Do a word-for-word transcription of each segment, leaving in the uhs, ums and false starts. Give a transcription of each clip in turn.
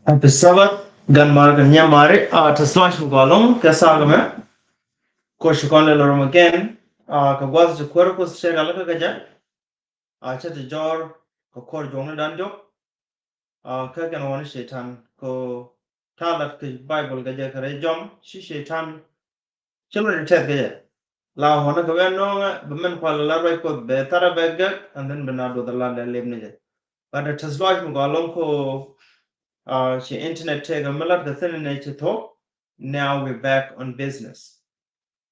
Happy Sabbath, gan mar kɛ nyɛ mari, a tɛth lɔc mi gɔaa ɛlɔ̱ŋ kɛ thaak ɛmɛ. Kɔ ci kɔn lɛ lɔr mɛ gɛn, a kɛ guath ci kuäär Kuoth cɛ gal kä kɛ jɛ. A cɛ ti jɔr kɛ kuäär juɔkni dan jɔk. A kä kɛn wani Cɛytan kɔ ta̱a̱ lat kɛ Baibol kɛ jɛ kɛ rɛy jɔm ci Cɛytan cä lɔ di tɛth kɛ jɛ. La ɣɔnä kɛ wee nɔŋɛ bɛ mɛn kual la ruac Kuɔth bɛ tharɛ bɛ gɛk, and then bɛ na duɔth la lɛ lep ni jɛ. But a tɛth lɔc mi gɔaa ɛlɔ̱ŋ kɔ, a, ci internet tëëkɛ mi lat kɛ thi̱n ni ci thok. Now we back on business.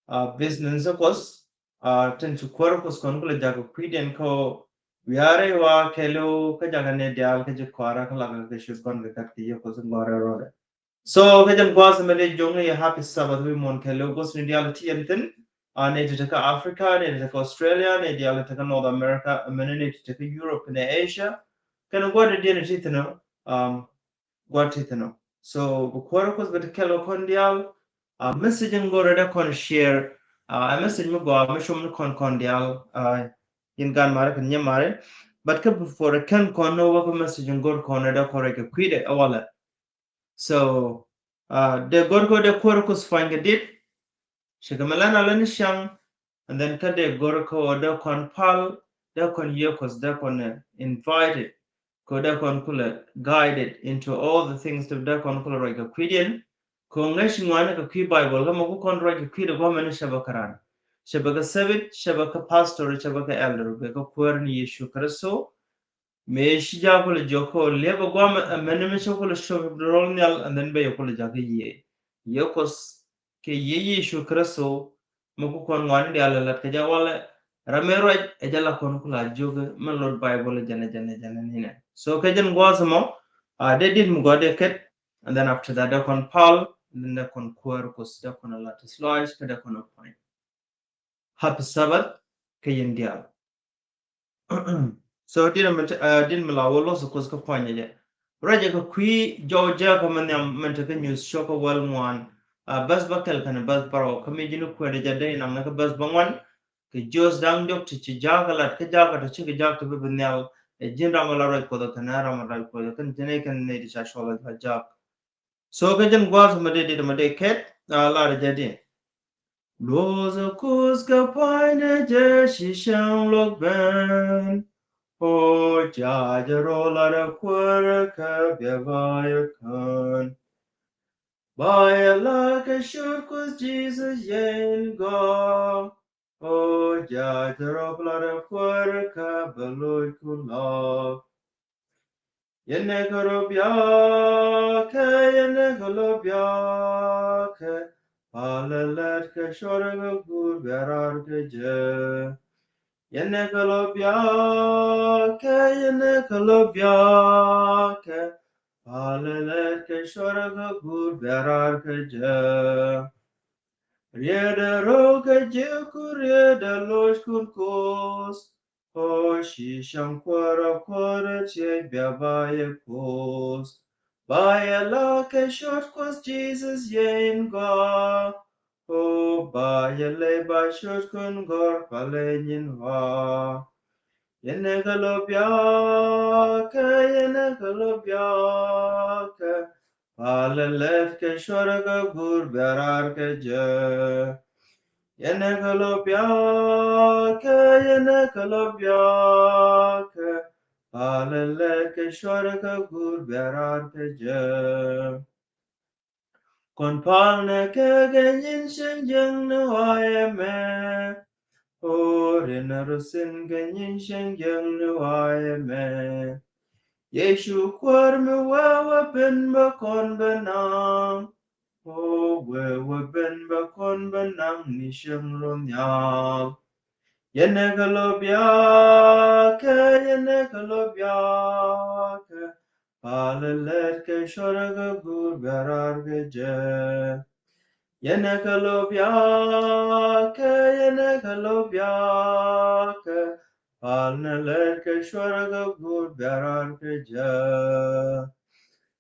A, business Kuɔth, a, tin ci kuäär Kuɔth kɔn kulɛ jakä kui̱diɛn kɔ wiarɛ wa kɛɛliw kä jakä ni diaal kä ji̱ kɔaarä kä lakä kɛ cuth kɔn kɛ kat kɛ Yiëë Kuɔth in gɔrɛ rɔdɛ. So kɛ jɛn gua̱a̱th mɛ dee juɔkni yɛ happy Sabbath wi̱i̱ muɔ̱ɔ̱n kɛɛliw gua̱thni diaal ti yɛn thi̱n. A, ni ti tekä Africa, ni ti tekä Australia, ni diaal ti tekä North America, mɛn ni ti tekä Europe ni Asia. Kɛn gua̱diɛn ti thi̱n, um, gua̱d ti thi̱n. So bi kuäär Kuoth bɛ ti kɛl kɛ kɔn diaal. A, message in go̱rɛ dee kɔn share. A, a message mi gɔaa mi cum ni kɔn kɔn diaal. A, in gan mari kɛn nyɛ mari. But kä before kɛn kɔn ni wä kä message in go̱r kɔn dee kɔn rɛc kɛ kui̱dɛ ɛ walɛ. So, a, dee go̱r kɔ dee kuäär Kuoth pua̱ny kɛ dit. Cikɛ mɛ lɛn a lɛn ni ciaŋ. And then kä dee go̱r kɔ dee kɔn pal, dee kɔn Yiëë Kuɔth, dee kɔn, eh, invited. Kɔ dee kɔn kulɛ guided into all the things, dee kɔn kulɛ ruac kɛ kui̱diɛn. Kɔ ŋäc ŋuani kɛ kui̱ Baibol kä mɛ ku kɔn ruac kɛ kui̱dɛ guamɛ ni cɛ bä kä ran. Cɛ bä kä sabit, cɛ bä kä pastor, cɛ bä kä elder, bɛ kä kuäär ni Yecu Kritho. Mëë ci jakä kulɛ jiök kɔ liɛpɛ guamɛ, ɛ mɛn mi cä kulɛ cop rol nhial, and then bɛ yɛ kulɛ jakä Yiëë. Yiëë Kuɔth kɛ Yiëë Yecu Kritho, mɛ ku kɔn ŋuani diaal ɛ lat kɛ jɛ walɛ, ram mi ruac ɛ jɛ la kɔn kulɛ jiök mɛ lot Baibol jɛnɛ, jɛnɛ, jɛnɛ ninɛ. So kɛ jɛn gua̱a̱th mɔ, a, dee dit mi gɔaa dee ket, and then after that dee kɔn pal, and then dee kɔn kuäär Kuoth, dee kɔn a lat tɛth lɔc, kä dee kɔn a pua̱ny. Happy Sabbath kɛ yɛn diaal. So dit mi, a, dit mi la wä luɔth Kuoth kä pua̱nyɛ jɛ. Ruacɛ kɛ kui̱ jɔw jɛ kä mi nhiam mi te kä Nyuuth cio̱kä wäl ŋuan. A, bäth bäkɛl kɛnɛ bäth bärɔw kä mi ji̱n kuɛɛdɛ jɛ dee naŋ ni kä bäth bäŋuan. Kɛ jiöth da̱ŋ diɔ̱k ti ci jakä lat kä jakä ti cikɛ jakä ti bi bi nhial. Ɛ ji̱n ram mi la ruac Kuɔth kɛnɛ ram mi la ruac Kuɔth kɛn ji̱n ɛ kɛn nɛy ti ca cuɔl a jakä. So kɛ jɛn gua̱a̱th mɛ dee dit mɛ dee ket, a, lar jɛ di. Luɔth Kuoth kɛ pua̱nyɛ jɛ ci cäŋ luɔk ben. O ja̱ jɛ rɔ lar kuäär kɛ bia ba yɛ kän. Ba yɛ la kɛ ciöt Kuoth Jesus yɛn gɔaa. O ja̱ jɛ rɔ lar kuäär kɛ bɛ loc ku lɔk. Yɛn ɛ kɛ rɔ biakɛ, yɛn ɛ kɛ rɔ biakɛ, palɛ lät kɛ cuɔrɛ kɛ guur bia raar kɛ jɛ. Yɛn ɛ kɛ rɔ biakɛ, yɛn ɛ kɛ rɔ biakɛ, palɛ lät kɛ cuɔrɛ kɛ guur bia raar kɛ jɛ. Rietdɛ rɔ kɛ jɛ ku rietdɛ loc kun Kuoth. Ɔ ci cäŋ kuäärä kuäärä tiec bia ba yɛ Kuoth. Ba yɛ la kɛ ciöt Kuoth Jesus yɛn gɔaa. Ɔ ba yɛ ley ba ciöt kun gɔ̱r palɛ nyin ɣɔaa. Yɛn ɛ kɛ rɔ biakɛ, yɛn ɛ kɛ rɔ biakɛ, palɛ lät kɛ cuɔrɛ kɛ guur bia raar kɛ jɛ. Yɛn ɛ kɛ rɔ biakɛ, yɛn ɛ kɛ rɔ biakɛ, palɛ lät kɛ cuɔrɛ kɛ guur bia raar kɛ jɛ. Kɔn pal nɛ kɛ kɛ nyin cieŋ jiäkni ɣɔaa ɛmɛ. O rin rɔ thi̱n kɛ nyin cieŋ jiäkni ɣɔaa ɛmɛ. Yecu kuäär mi wee wä ben bä kɔn bä naŋ. O wee wä ben bä kɔn bä naŋ ni cieŋ rɔ nhial. Yɛn ɛ kɛ rɔ biakɛ, yɛn ɛ kɛ rɔ biakɛ, palɛ lät kɛ cuɔrɛ kɛ guur bia raar kɛ jɛ. Yɛn ɛ kɛ rɔ biakɛ, yɛn ɛ kɛ rɔ biakɛ, palɛ lät kɛ cuɔrɛ kɛ guur bia raar kɛ jɛ.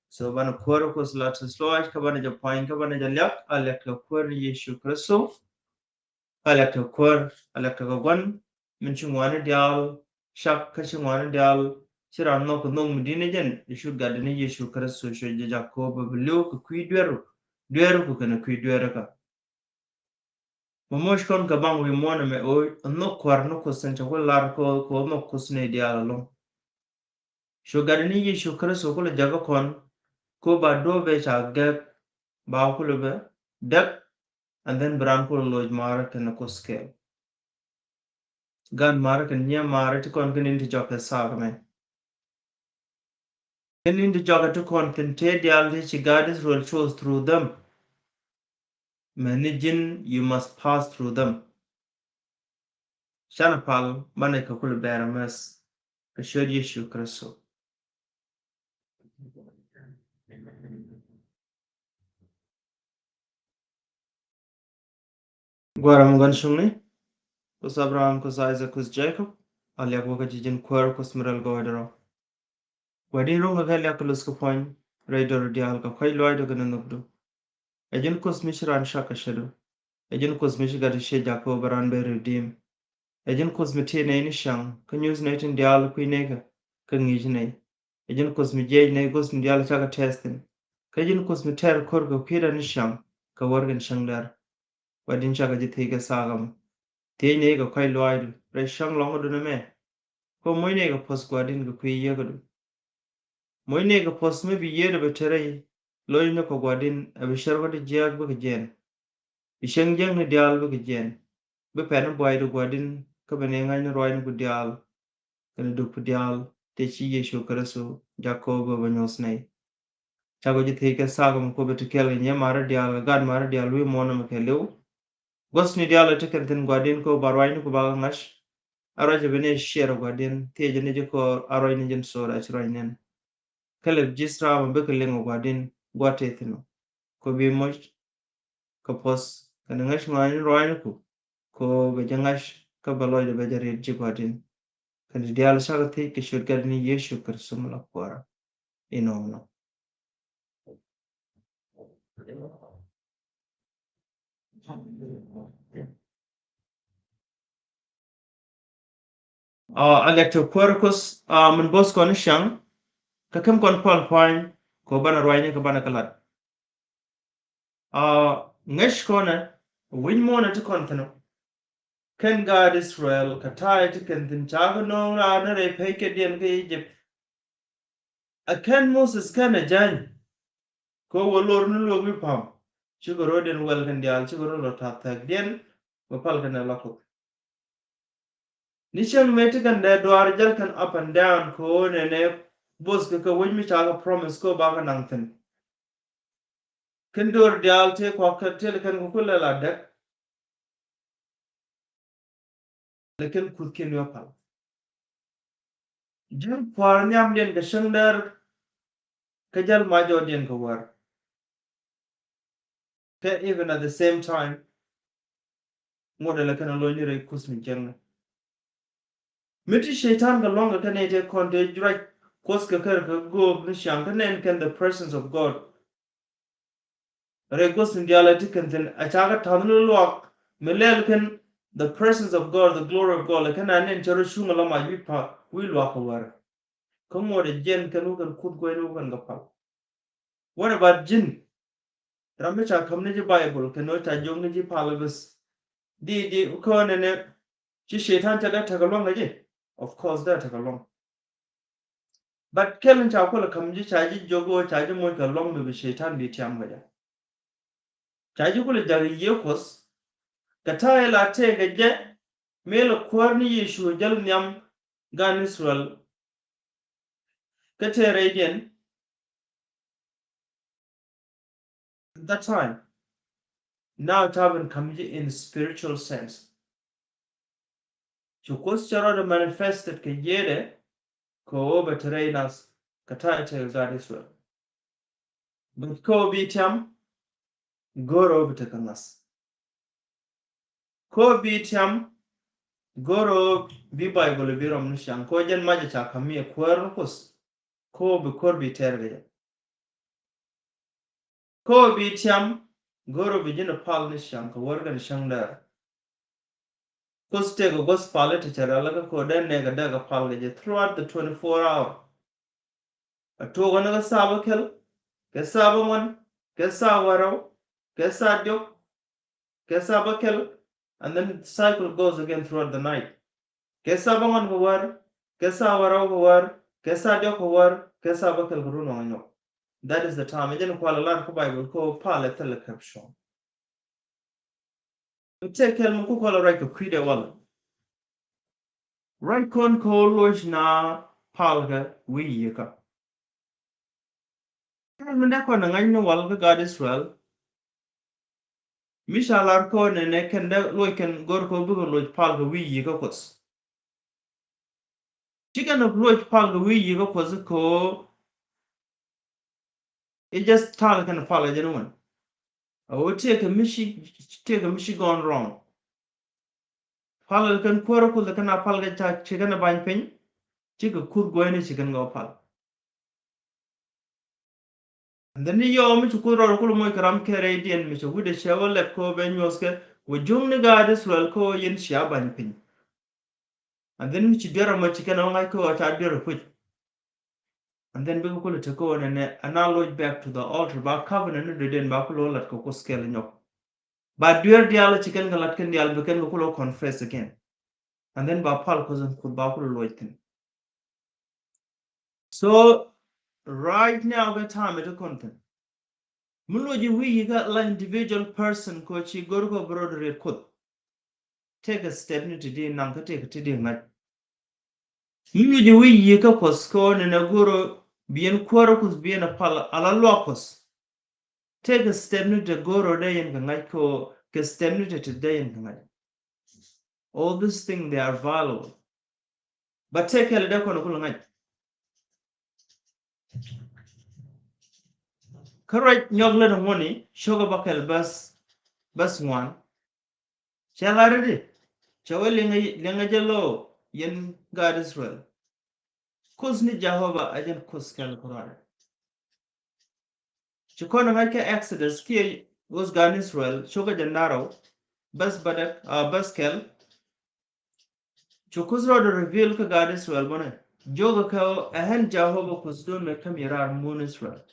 So banɛ kuäär Kuoth la tɛth lɔc kä banɛ jɛ pua̱ny kä banɛ jɛ liak, a liak kɛ kuäär ni Yecu Kritho. A liak kɛ kuäär, a liak kɛ gua̱n, min ci ŋuani diaal cak kä ci ŋuani diaal ci ran nhɔk kɛ nhɔk mi di̱t ni jɛn, i̱ cut Gatdɛ ni Yecu Kritho, cu jɛ jak kɛ ɣöö bɛ bi li̱w kɛ kui̱ dueeru, dueeru kɛ kɛnɛ kui̱ dueeru kä. Mɛ moc kɔn kɛ baŋ wi̱i̱ muɔ̱ɔ̱n ɛmɛ ɣöö nhɔk kuäär ni Kuoth tin cɛ ku lar kɛ ɣöö nhɔk Kuoth ni diaal ɛlɔ̱ŋ. Cu Gatdɛ ni Yecu Kritho kulɛ jakä kɔn kɛ ɣöö ba duɔ̱ɔ̱p ëë ca gɛk ba kulɛ bɛ däk, and then bi raan kulɛ loc maarä kɛnɛ Kuoth kɛɛl. Gaat maarä kɛnɛ nyiee maarä ti kɔn kä ni̱n ti jɔk kɛ thaak ɛmɛ. Kä ni̱n ti jɔk kɛ ti kɔn thi̱n tëë diaal ti ci gaat Israel chose through them. Mɛ ni ji̱n, you must pass through them. Canɛ pal banɛ kɛ kulɛ bɛɛr a mɛth kɛ ciöt Yecu Kritho. Gua̱a̱r ɛmɔ gɔ̱a̱n cuŋni, Kuoth Abraham, Kuoth Isaac, Kuoth Jacob, a liak wä kä ji̱ ji̱n kuäär Kuoth mi rɛl gɔɔydɛ rɔ. Gua̱di̱n ro̱ŋ kɛ kɛ liak kɛ luth kɛ puɔ̱ny rɛy dɔr diaal kɛ kua̱c lɔaacdu kɛnɛ nhökdu. Ɛ ji̱n Kuoth mi ci raan cak kɛ cädu. Ɛ ji̱n Kuoth mi ci gat ti ciec jak kɛ ɣöö bɛ raan ben redeem. Ɛ ji̱n Kuoth mi tëë nɛy ni cäŋ kä nyuth nɛy tin diaal kui̱ nɛy kä kä ŋi̱i̱c nɛy. Ɛ ji̱n Kuoth mi jiɛc nɛy guäth tin diaal cakɛ tɛth thi̱n. Kä ji̱n Kuoth mi tɛr ko̱r kɛ kui̱da ni cäŋ kɛ wärkɛn cäŋ däär. Gua̱di̱n cakɛ ji̱ thiec kɛ thaak ɛmɔ. Thiec nɛy kɛ kua̱c lɔaacdu rɛy cäŋ lɔ̱ŋädu nɛmɛ. Kɛ moc nɛy kɛ puɔ̱th Gua̱di̱n kɛ kui̱ yieekädu. Moc nɛy kɛ puɔ̱th mi bi yiëëdɛ bɛ te rɛy lo̱cni kɛ Gua̱di̱n, a bi cär wä ti jiääk bikɛ jiɛn. Bi cäŋ jiäkni diaal bikɛ jiɛn. Bi pɛn ni buaydu Gua̱di̱n kä bi ni ŋa̱cni ruaacniku diaal kɛnɛ dukpi diaal tëë ci Yecu Kritho jak kɛ ɣöö bɛ bɛ nyuɔ̱th nɛy. Cakɔ ji̱ thiec kɛ thaak ɛmɔ kɛ ɣöö bɛ te kɛɛl kɛ nyiee maarä diaal kɛ gaat maarä diaal wi̱i̱ muɔ̱ɔ̱n ɛmɛ kɛɛliw. Guäthni diaal ɛ ti kɛn thi̱n Gua̱di̱n kɛ ɣöö ba ruaacniku bakɛ ŋa̱c. A ruac ɛ bi ni ciɛɛr ɛ Gua̱di̱n thiecɛ ni ji̱ kɔɔr a ruac ni ji̱n thok a ci ruac nɛn. Kä lɛ ji̱ ram ɛ bikɛ liŋ ɛ Gua̱di̱n gua̱a̱th tëë thi̱n ɔ. Kɛ ɣöö bi moc kɛ puɔ̱th kɛnɛ ŋäc ŋɔaani ruaacniku kɛ ɣöö bɛ jɛ ŋa̱c kä bɛ lɔcdɛ bɛ jɛ riet ji̱ Gua̱di̱n. Kɛnɛ diaal cakɛ thiec kɛ ciöt Gatdɛ ni Yecu Kritho mi la Kuäärä. Inɔnɔ. A liak ti kuäär Kuoth, a min bo̱th kɔn i̱ cäŋ kä kem kɔn pal pua̱ny kɛ ɣöö banɛ ruaacni kɛ banɛ kɛ lat. A ŋäc kɔnɛ wi̱c muɔ̱ɔ̱nɛ ti kɔn thi̱n ɔ. Kɛn gaat Israel kɛ ta̱a̱ ti kɛn thi̱n cakɛ nööŋ raan ni rɛy pɛy kɛ diɛn kä Egypt. A kɛn Moses kɛn a jany kɛ ɣöö wä lor ni luäk wi̱i̱ pa̱m. Cikɛ rɔ̱diɛn wɛl kɛn diaal cikɛ rɔ̱ lɔ ta̱a̱ thɛkdiɛn bɛ pal kɛn ɛ la Kuoth. Ni cäŋ mëë ti kɛn dee duaar jäl kɛn up and down kɛ ɣöö nɛnɛ bo̱th kɛ kɛ wec mi cakɛ promise kɛ ɣöö bakɛ naŋ thi̱n. Kɛn döör diaal tëë kuak kɛ tëë kɛn kɛ kulɛ la däk. Lɛ kɛn kuth kiɛn wi̱i̱ pal. Jäl kua̱r nhiamdiɛn kɛ cäŋ däär kä jäl macɔɔdiɛn kɛ wäär. Kɛ even at the same time ŋuɔ̱t ɛlɛ kɛn a lo̱ny ni rɛy kuth ni cäŋ ni. Mi ti Cɛytan kɛ lua̱ŋ kɛ kɛn ɛ tëë kɔn tëë juac kuɔth kɛ kär kɛ göök ni ciaŋ kä nɛn kɛn the presence of God. Rɛy guäth ni diaal ɛ ti kɛn thi̱n a cakɛ ta̱th ni luaak mi lɛl kɛn the presence of God, the glory of God, lɛ kɛn a nɛn cɛ rɔ cuŋ a la mac wi̱i̱ pa wi̱i̱ luaak kɛ wäär. Kä ŋuɔ̱t ɛ jiɛn kɛn wä kɛn kuth guɛy ni wä kɛn kɛ pal. What about ji̱n? Ram mi ca käm ni ji̱ Bible kɛn wä ca jiök ni ji̱ pal bäth. Di di kä nɛnɛ ci Cɛytan ca dee tekɛ lua̱ŋ kɛ ji̱? Of course dee tekɛ lua̱ŋ. But kɛl in ca kulɛ käm ji̱ ca ji̱ jiök wä ca ji̱ moc kɛ lua̱ŋ mi bi Cɛytan bi tiam kɛ jɛ. Ca ji̱ kulɛ jak i̱ yiëë kuɔth kɛ ta̱a̱ ila tëëkɛ jɛ mëë lɛ kuäär ni Yecu jäl nhiam gan Israel. Kä tëë rɛydiɛn at that time. Now ca ben käm ji̱ in spiritual sense. Cu kuoth cɛ rɔɔdɛ manifested kɛ yiëëdɛ kɛ ɣöö bɛ te rɛy nath kɛ ta̱a̱ tëëkɛ gan Israel. But kä ɣöö bi tiam go̱o̱rɛ ɣöö bi tekɛ ŋa̱th. Kä ɣöö bi tiam go̱o̱rɛ ɣöö bi Bible bi rɔm ni ciaŋ kä ɣöö jɛn macɛ ca käm mi ɛ kuäär ni kuoth. Kä ɣöö bi kuäär bi tɛɛr kɛ jɛ. Kä ɣöö bi tiam go̱o̱rɛ ɣöö bi ji̱n ɛ pal ni ciaŋ kɛ wär kɛn cäŋ däär. Kuoth tëëkɛ guäth pal i̱ ti cɛ rɛl kä ko̱dɛ nɛɛkɛ dee kɛ pal kɛ jɛ throughout the twenty-four hour. A tuɔk ni kɛ saa bäkɛl, kɛ saa bäŋuan, kɛ saa wäl rɛw, kɛ saa diɔk, kɛ saa bäkɛl, and then the cycle goes again throughout the night. Kɛ saa bäŋuan kɛ wäl, kɛ saa wäl rɛw kɛ wäl, kɛ saa diɔk kɛ wäl, kɛ saa bäkɛl kɛ run waŋ nyɔk. That is the time. Jɛn kual lar kä Bible kɛ palɛ thilɛ caption. Tëë kɛl mi ku kɔlɛ ruac kɛ kui̱dɛ walɛ. Ruac kɔn kɛ ɣöö loc na palkɛ wi̱i̱ yiëkä. Kɛl mi dee kɔn ɛ ŋa̱c ni wal kä gaat Israel. Mi ca lar kɔn ɛ nɛ kɛn dee loc kɛn gör kɛ ɣöö bikɛ loc palkɛ wi̱i̱ yiëkä Kuɔth. Ci kɛn ɛ loc palkɛ wi̱i̱ yiëkä Kuɔth kɛ ɣöö i̱ just tal kɛn palkɛ jɛn wän. A ɣöö tëëkɛ mi ci, tëëkɛ mi ci gone wrong. Palkɛ kɛn kuäärä Kuɔth kɛn a palkɛ ca ci kɛn a ba̱ny piny. Cikɛ kuth guäyni ci kɛn kɛ pal. And then ni yɔɔ mi ci Kuoth rɔɔdɛ kulɛ moc kɛ ram kɛ rɛydiɛn mi cɛ wi̱cdɛ cɛ wä lɛp kɛ ɣöö bɛ nyuɔ̱thkɛ wä juŋni gaat Israel kɛ ɣöö yɛn cia ba̱ny piny. And then mi ci duer amɔ ci kɛn ɛ wä ŋa̱c kɛ ɣöö ca duer ɛ puc. And then bikɛ kulɛ te kɛ ɣöö nɛnɛ ana loc back to the altar ba covenant ni dɔ̱diɛn ba kulɛ wä lat kɛ Kuoth kɛl nyɔk. Ba duer diaal ci kɛn kɛ lat kɛn diaal bi kɛn kɛ kulɛ wä confess again. And then ba pal Kuɔth in Kuoth ba kulɛ loc thi̱n. So right now kɛ time it kɔn thi̱n. Mi loc i̱ wi̱i̱ yiëkä la individual person kɛ ɣöö ci gör kɛ bi rɔɔdɛ riet Kuoth. Tëëkɛ step ni ti di naŋ kä tëëkɛ ti di ŋa̱c. Mi loc i̱ wi̱i̱ yiëkä Kuɔth kɛ ɣöö nɛnɛ gör ɣöö bi yɛn kuäärä Kuɔth bi yɛn a pal ala luaak Kuɔth. Tëëkɛ step ni ti gör ɣöö dee yɛn kɛ ŋa̱c kɛ ɣöö kɛ step ni ti ti dee yɛn kɛ ŋa̱c. All these things, they are valuable. But tëë kɛl dee kɔn kulɛ ŋa̱c. Kä ruac nyɔk lät ŋuɔ̱ni cio̱kä bäkɛl bäth, bäth ŋuan. Cɛ lar i̱di cɛ wee liŋɛ, liŋɛ jɛ lo̱o̱ yɛn gaat Israel. Kuoth ni Jehovah ɛ jɛn Kuoth kɛl kɛ ruaadɛ. Ci kɔn ŋa̱c kä Exodus kiɛ Ɣöth gan Israel cio̱kä jɛ na̱rɛw bäth bädäk, a bäth kɛl. Cu Kuoth rɔɔdɛ reveal kä gaat Israel bä nɛ jiökä kɛ ɣöö ɛ ɣän Jehovah Kuothdun mëë käm yɛ raar mun Israel.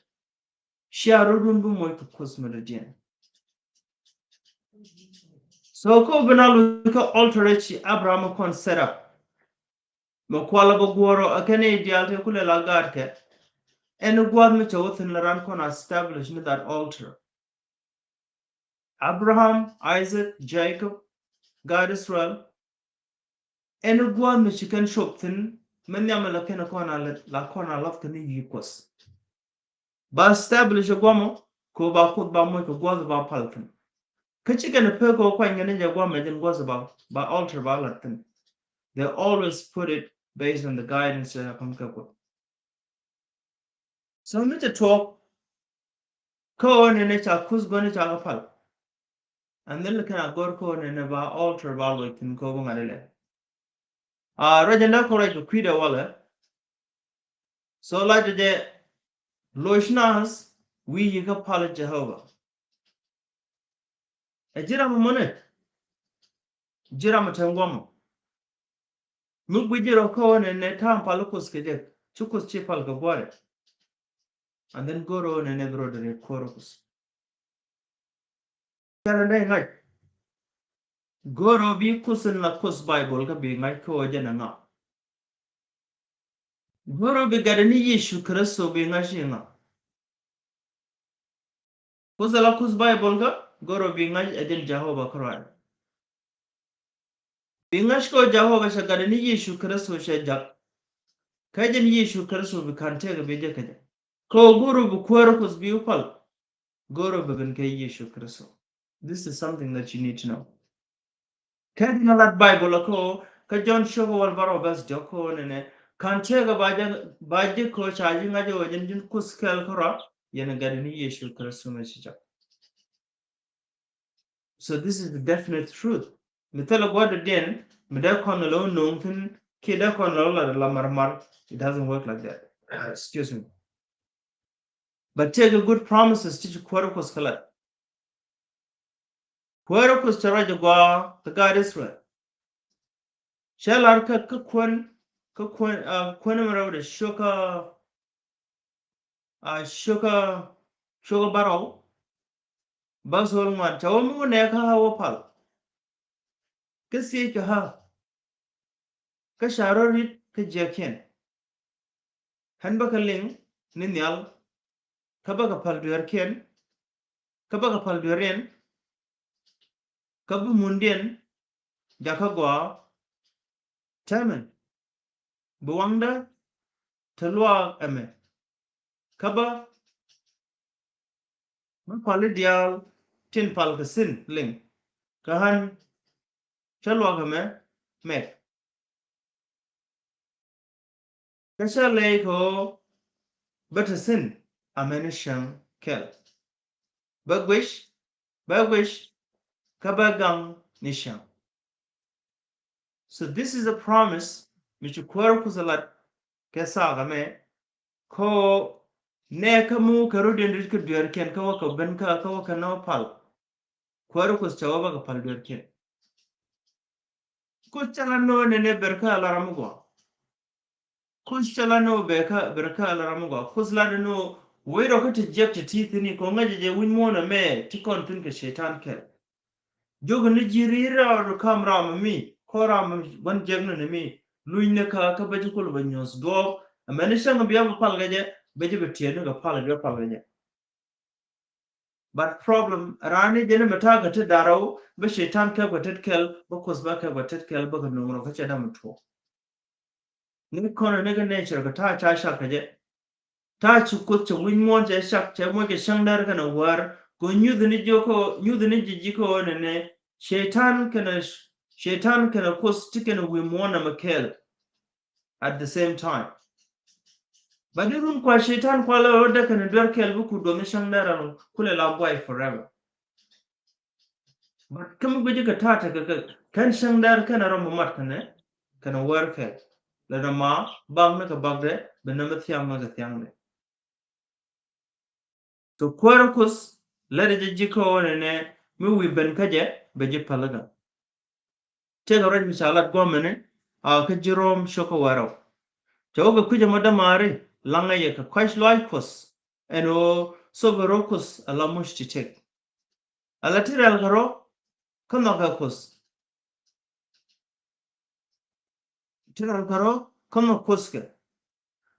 Cia rɔ̱dun bi moc kɛ Kuoth mi dɔ̱diɛn. So kä bi na loc kä altar ci Abraham kɔn set up. Mɛ kualɛ bɛ guɔ̱rɔ ɛ kɛn i̱ diaal tëë kulɛ la gaatkɛ. Ɛn i̱ gua̱a̱th mi cɛ wä thi̱n la ran kɔn establish ni that altar. Abraham, Isaac, Jacob, gaat Israel. Ɛn i̱ gua̱a̱th mi ci kɛn cop thi̱n mɛ nhiam la kɛn kɔn a lät la kɔn a lath kɛn i̱ yi̱ Kuɔth. Ba establish ɛ guamɔ kɛ ba Kuoth ba moc kɛ gua̱th ba pal thi̱n. Kä ci kɛn pek kɛ kuany kɛn jɛ guamɔ jɛn gua̱th ba, ba altar ba lat thi̱n. They always put it based on the guidance that come kɛ Kuoth. So mi te tuɔk kä ɣöö nɛnɛ ca Kuoth gɔni ca kɛ pal. And then kɛn a gɔr kä ɣöö nɛnɛ ba altar ba loc thi̱n kä bi ŋa̱t ilɛ. A ruac ɛn dee kɔn ruac kɛ kui̱dɛ walɛ. So lac jɛ loc nath wi̱i̱ yi̱ kä pal Jehovah. Ɛ ji̱ ram mɔnɛ ji̱ ram ɛ te ŋuɔmɔ. Mi guic ji̱ rɔ kä ɣöö nɛnɛ ta̱a̱m pal Kuoth kɛ jɛ ci Kuoth ci pal kɛ gua̱rɛ. And then go̱r ɣöö nɛnɛ bi rɔ dee riet kuäär Kuoth. Kɛn dee ŋa̱c. Go̱r ɣöö bi Kuoth in la Kuoth Bible kä bi ŋa̱c kä ɣöö jɛn ɛ ŋa. Go̱r ɣöö bi gatdɛ ni Yecu Kritho bi ŋa̱c i̱ ŋa. Kuoth in la Kuoth Bible kä go̱r ɣöö bi ŋa̱c ɛ jɛn Jehovah kä ruac. Bi ŋa̱c kä ɣöö Jehovah cɛ gatdɛ ni Yecu Kritho cɛ jak. Kä jɛn Yecu Kritho bi ka̱n tëëk bi jɛ kä jɛ. Kä ɣöö go̱r ɣöö bi kuäär Kuoth bi wä pal. Go̱r ɣöö bi ben kɛ Yecu Kritho. This is something that you need to know. Kä ji̱n a lat Bible a kä ɣöö kä John cio̱k a wäl bärɔw bäth diɔ̱k kä ɣöö nɛnɛ ka̱n tëëk a ba jɛ, ba ji̱ kä ɣöö ca ji̱ ŋa̱c ɣöö jɛn ji̱n Kuoth kɛl kä rɔ yɛn a gatdɛ ni Yecu Kritho mɛ ci jak. So this is the definite truth. Mi thilɛ gua̱dɔdiɛn mi dee kɔn lɛ wä no̱o̱ŋ thi̱n kiɛ dee kɔn lɛ wä lat la marmar. It doesn't work like that. Excuse me. But tëëkɛ good promises ti ci kuäär Kuɔth kɛ lat. Kuäär Kuɔth cɛ ruac ɛ gɔaa kɛ gaat Israel. Cɛ lar kä, kä kuän, kä kuän, ah, kuän mi rɛwdɛ cio̱kä a ciokä, ciokä bärɔw, bäth ɣöl ŋuan. Cɛ wä mi wä nɛɛkä ɣä wä pal. Kä thiec kɛ ɣä, kä ca rɔ ri̱t kä jiäkiɛn. Ɣän bä kɛ liŋ ni nhial, kä bä kɛ pal dueerkiɛn, kä bä kɛ pal dueeriɛn, kä bi mundiɛn jakä gɔaa. Täämɛ bi waŋdä te luaak ɛmɛ, kä bä mi pali diaal tin pal kɛ thi̱n liŋ, kä ɣän cä luaak ɛmɛ mɛk. Kä cä lɛy kɛ ɣöö bä te thi̱n amäni cäŋ kɛl. Bä guic, bä guic, kä bä gaŋ ni cäŋ. So this is a promise mi ci kuäär Kuoth ɛ lat kɛ thaak ɛmɛ, kɛ ɣöö nɛɛkä mi wä kɛ rɔ̱diɛn ri̱t kä dueerkiɛn, kä wä kɛ ben kä, kä wä kɛ nɔ pal. Kuäär Kuoth cɛ wä bä kɛ pal dueerkiɛn. Kuoth cä la nɔ nɛnɛ ber kä ala ram mi gɔaa. Kuoth cä la nɔ ber kä, ber kä ala ram mi gɔaa. Kuoth la nɔ wec rɔ kä ti jiɛk ti ti thi̱n i̱ kɔ ŋäcɛ jɛ wi̱ny muɔ̱ɔ̱n ɛmɛ ti kɔn thi̱n kɛ Cɛytan kɛl. Jiök ni ji̱ ri̱i̱t raw ri kam ram mi, kɔ ram mi gua̱n jiäk ni ni mi, luny ni kä, kä bä ji̱ kul bä nyuɔ̱th duɔɔk. Amäni cäŋ bia bä pal kɛ jɛ, bä ji̱ bä tiɛɛni kɛ pal, bia pal kɛ jɛ. But problem, raan ni jɛ ni mɛ ta̱a̱ kɛ tet da̱rä wä, bä Cɛytan kɛp kɛ tet kɛl, bä Kuoth bä kɛp kɛ tet kɛl, bä kɛ no̱o̱ŋ rɔ kä cɛ dämɛ tuɔɔk. Ni kɔn ni kɛ nature kɛ ta̱a̱ ca cak kɛ jɛ. Ta̱a̱ ci Kuoth cɛ wi̱ny muɔ̱ɔ̱n cɛ cak, cɛ moc kɛ cäŋ däär kɛnɛ wäär. Kɛ nyuth ni ji̱ kɔ, nyuth ni ji̱ ji̱ kɔ nɛnɛ. Cɛytan kɛnɛ, Cɛytan kɛnɛ Kuoth ti kɛnɛ wi̱i̱ muɔ̱ɔ̱n nɛmɛ kɛɛl. At the same time. But di run kua Cɛytan kua la rɔ dee kɛnɛ duer kɛɛl bi ku duɔth ni cäŋ däär alɔ kulɛ la guay forever. But kä mi guici kɛ ta̱a̱ tekɛ kɛ kɛn cäŋ däär kɛnɛ rɔ mi mat kɛnɛ, kɛnɛ wäär kɛɛl. Lɛ nɔ ma bak ni kɛ bakdɛ, bɛ nɛmɛ thiaŋ ni kɛ thiaŋdɛ. Kɛ kuäärä Kuoth lätdɛ jɛ ji̱ kä ɣöö nɛnɛ mi wi̱i̱ ben kä jɛ bɛ ji̱ päl i̱ gaŋ. Tëëkɛ ruac mi ca lat gua̱a̱mɛni a kä ji̱ Rom cio̱kä wäl rɛw. Cɛ wä kɛ kui̱c ɛmɔ dämaari laŋä yɛ kɛ kɔ̱a̱c lɔaac Kuɔth ɛn ɣöö thop ɛ rɔ Kuoth ala muc ti tëk. Ala ti rɛl kɛ rɔ kä nhɔkɛ Kuoth. Ti rɛl kɛ rɔ kä nhɔk Kuoth kɛ.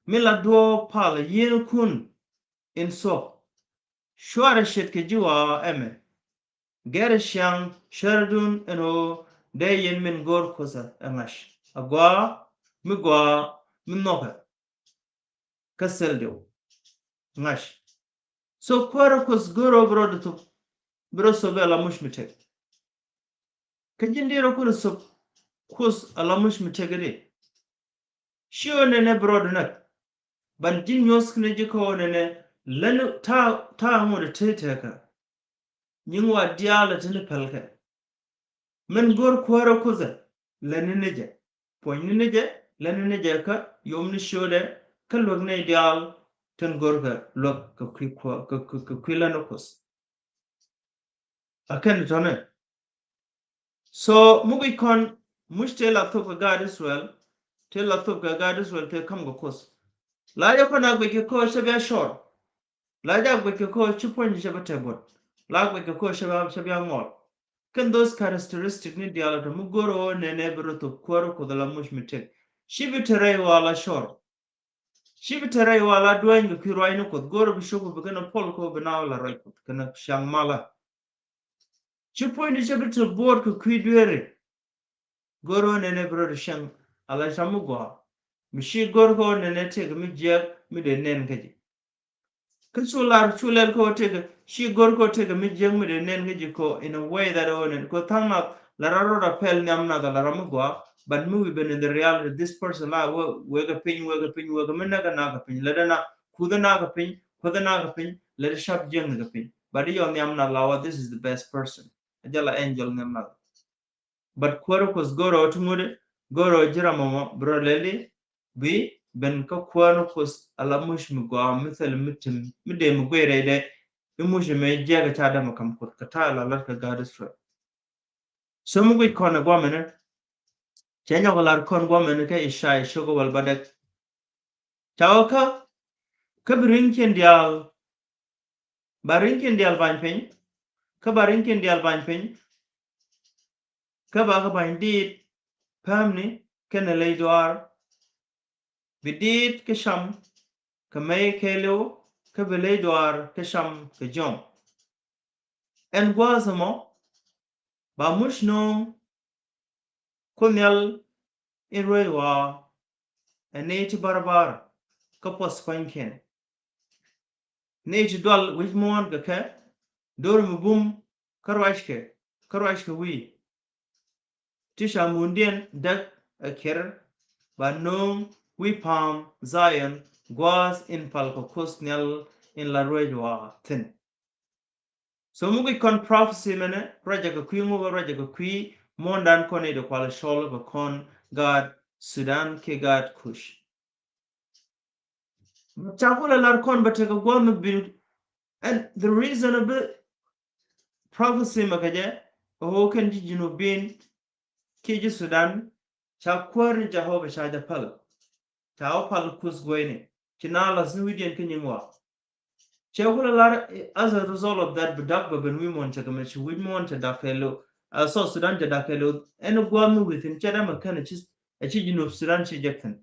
Mi la duɔ̱ɔ̱p pal yiëënkun in thuɔ̱k. Cuarɛ ce̱tkɛ ji̱ ɣɔaa ɛmɛ. Gɛrɛ ciaŋ cärädun ɛn ɣöö dee yɛn min go̱o̱r Kuoth ɛ ŋa̱c. A gɔaa mi gɔaa mi nhɔkɛ. Kä thil diw ŋa̱c. So kuäärä Kuoth go̱o̱r ɣöö bi rɔ di thop, bi rɔ thop ala muc mi tëk. Kä ji̱n di rɔ kulɛ thop Kuoth ala muc mi tëk di. Ci ɣöö nɛnɛ bi rɔ di näk. Ban ji̱n nyuɔ̱th kini ji̱ kä ɣöö nɛnɛ län ta̱a̱, ta̱a̱ ŋot di tëë tëkä. Nyiŋ wa diaal ɛ ti ni pälkɛ. Min go̱r kuäärä Kuoth ɛ lɛ ni ni jɛ. Puɔ̱ny ni ni jɛ, lɛ ni ni jɛ kä yom ni ciötdɛ, kä luäk ni diaal tin go̱rkɛ luäk kɛ kui̱ kuäär, kɛ, kɛ, kɛ kui̱ län ni Kuoth. A kɛn tɔ̱nɛ. So mi guic kɔn muc tëë la thop kɛ gaat Israel, tëë la thop kɛ gaat Israel tëë ka̱m kɛ Kuoth. La jɛ kɔn a guic kɛ ko̱ cɛ bia cɔr. La jɛ a guic kɛ ko̱ ci puɔ̱ny cɛ bia te buɔt. La guic kɛ ko̱ cɛ bia, cɛ bia ŋɔl. Kɛn those characteristic ni diaal tɔ mi go̱r ɣöö nɛnɛ bi rɔ thop kuäärä Kuoth ala muc mi tëk. Ci bi te rɛy ɣɔaa la cɔr. Ci bi te rɛy ɣɔaa la duäny kɛ kui̱ ruacni Kuoth. Go̱r bi cop bi kɛn a puɔl kɛ ɣöö bi naath la ruac Kuoth kɛn a ciaŋ malä. Ci puɔ̱nydu cɛ bi te buɔt kɛ kui̱ dueeri. Go̱r ɣöö nɛnɛ bi rɔ di cäŋ ala cam mi gɔaa. Mi ci go̱r kɛ ɣöö nɛnɛ tëëkɛ mi jiääk mi dee nɛn kä ji̱. Kä cu lar cu lɛl kä ɣöö tëëkɛ, ci go̱r kä ɣöö tëëkɛ mi jiääk mi dee nɛn kä ji̱ kɔ in a way that ɣöö nɛn kɔ tha̱a̱ŋ nath la ram rɔ da pɛl nhiam nath ala ram mi gɔaa. But mi wi̱i̱ ben in the reality, this person la wee, wee kɛ piny, wee kɛ piny, wee kɛ mi näk kɛ nath kɛ piny, lät ɛ nath, kuth ɛ nath kɛ piny, kuth ɛ nath kɛ piny, lät ɛ cap jiääk ni kɛ piny. But i̱ yɔ nhiam nath la wä, this is the best person. A jɛ la angel nhiam nath. But kuäärä Kuoth go̱r ɣöö ti ŋut, go̱r ɣöö ji̱ ram mɔmɔ bi rɔ lɛli bi ben kä kuäärä Kuoth ala muc mi gɔaa mi thil mi tim mi dee mi guic rɛydɛ. I̱ muc mi jiäk ca dämɛ ka̱m Kuoth kɛ ta̱a̱ la lat kɛ gaat Israel. So mi guic kɔn ɛ guamɛnɛ. Cɛ nyɔk lar kɔn guamɛnɛ kɛ Isaiah cio̱kä wäl bädäk. Ca wä kä Kä bi ri̱ŋkiɛn diaal, ba ri̱ŋkiɛn diaal ba̱ny piny, kä ba ri̱ŋkiɛn diaal ba̱ny piny, kä ba kɛ ba̱ny diit päämni kɛnɛ ley duaar. Bi diit kä cam kɛ mey kɛɛliw, kä bi ley duaar kä cam kɛ jiɔam. Ɛn gua̱a̱th ɛmɔ ba muc nööŋ Kuoth Nhial in ruec ɣɔaa, ɛ nɛy ti barbar kä puɔth pua̱nykiɛn. Nɛy ti dual wi̱c muɔ̱ɔ̱n kɛ kɛ, do̱r mi bum kä ruackɛ, kä ruackɛ wi̱i̱. Ti ca mundiɛn däk ɛ kiɛr, ba nööŋ wi̱i̱ pa̱a̱m Zion gua̱a̱th in pal kɛ Kuoth Nhial in la ruec ɣɔaa thi̱n. So mi guic kɔn prophecy mɛnɛ, ruacɛ kɛ kui̱ ŋukä, ruacɛ kɛ kui̱ muɔ̱ɔ̱ndan kɔn i̱ di kual cɔl kɛ kɔn gaat Sudan kiɛ gaat Kuc. But ca kulɛ lar kɔn bɛ tekɛ gua̱a̱th mi bi, and the reason of it, prophecy mɛ kɛ jɛ, ɛ ɣöö kɛn ji̱ Junubin kiɛ ji̱ Sudan ca kuäär ni Jehovah ca jɛ päl. Ca wä pal Kuoth gueyni. Ci na la thi̱n wi̱cdiɛn kä nyin wa. Cɛ kulɛ lar, as a result of that, bi dak bɛ ben wi̱i̱ muɔ̱ɔ̱n cɛ kɛ mɛ, ci wi̱c muɔ̱ɔ̱n cɛ dak kɛɛliw. A South Sudan cɛ dak kɛɛliw. Ɛn gua̱a̱th mi wi̱i̱ thi̱n cɛ dämɛ kɛn a ci, a ci Junub Sudan ci jek thi̱n.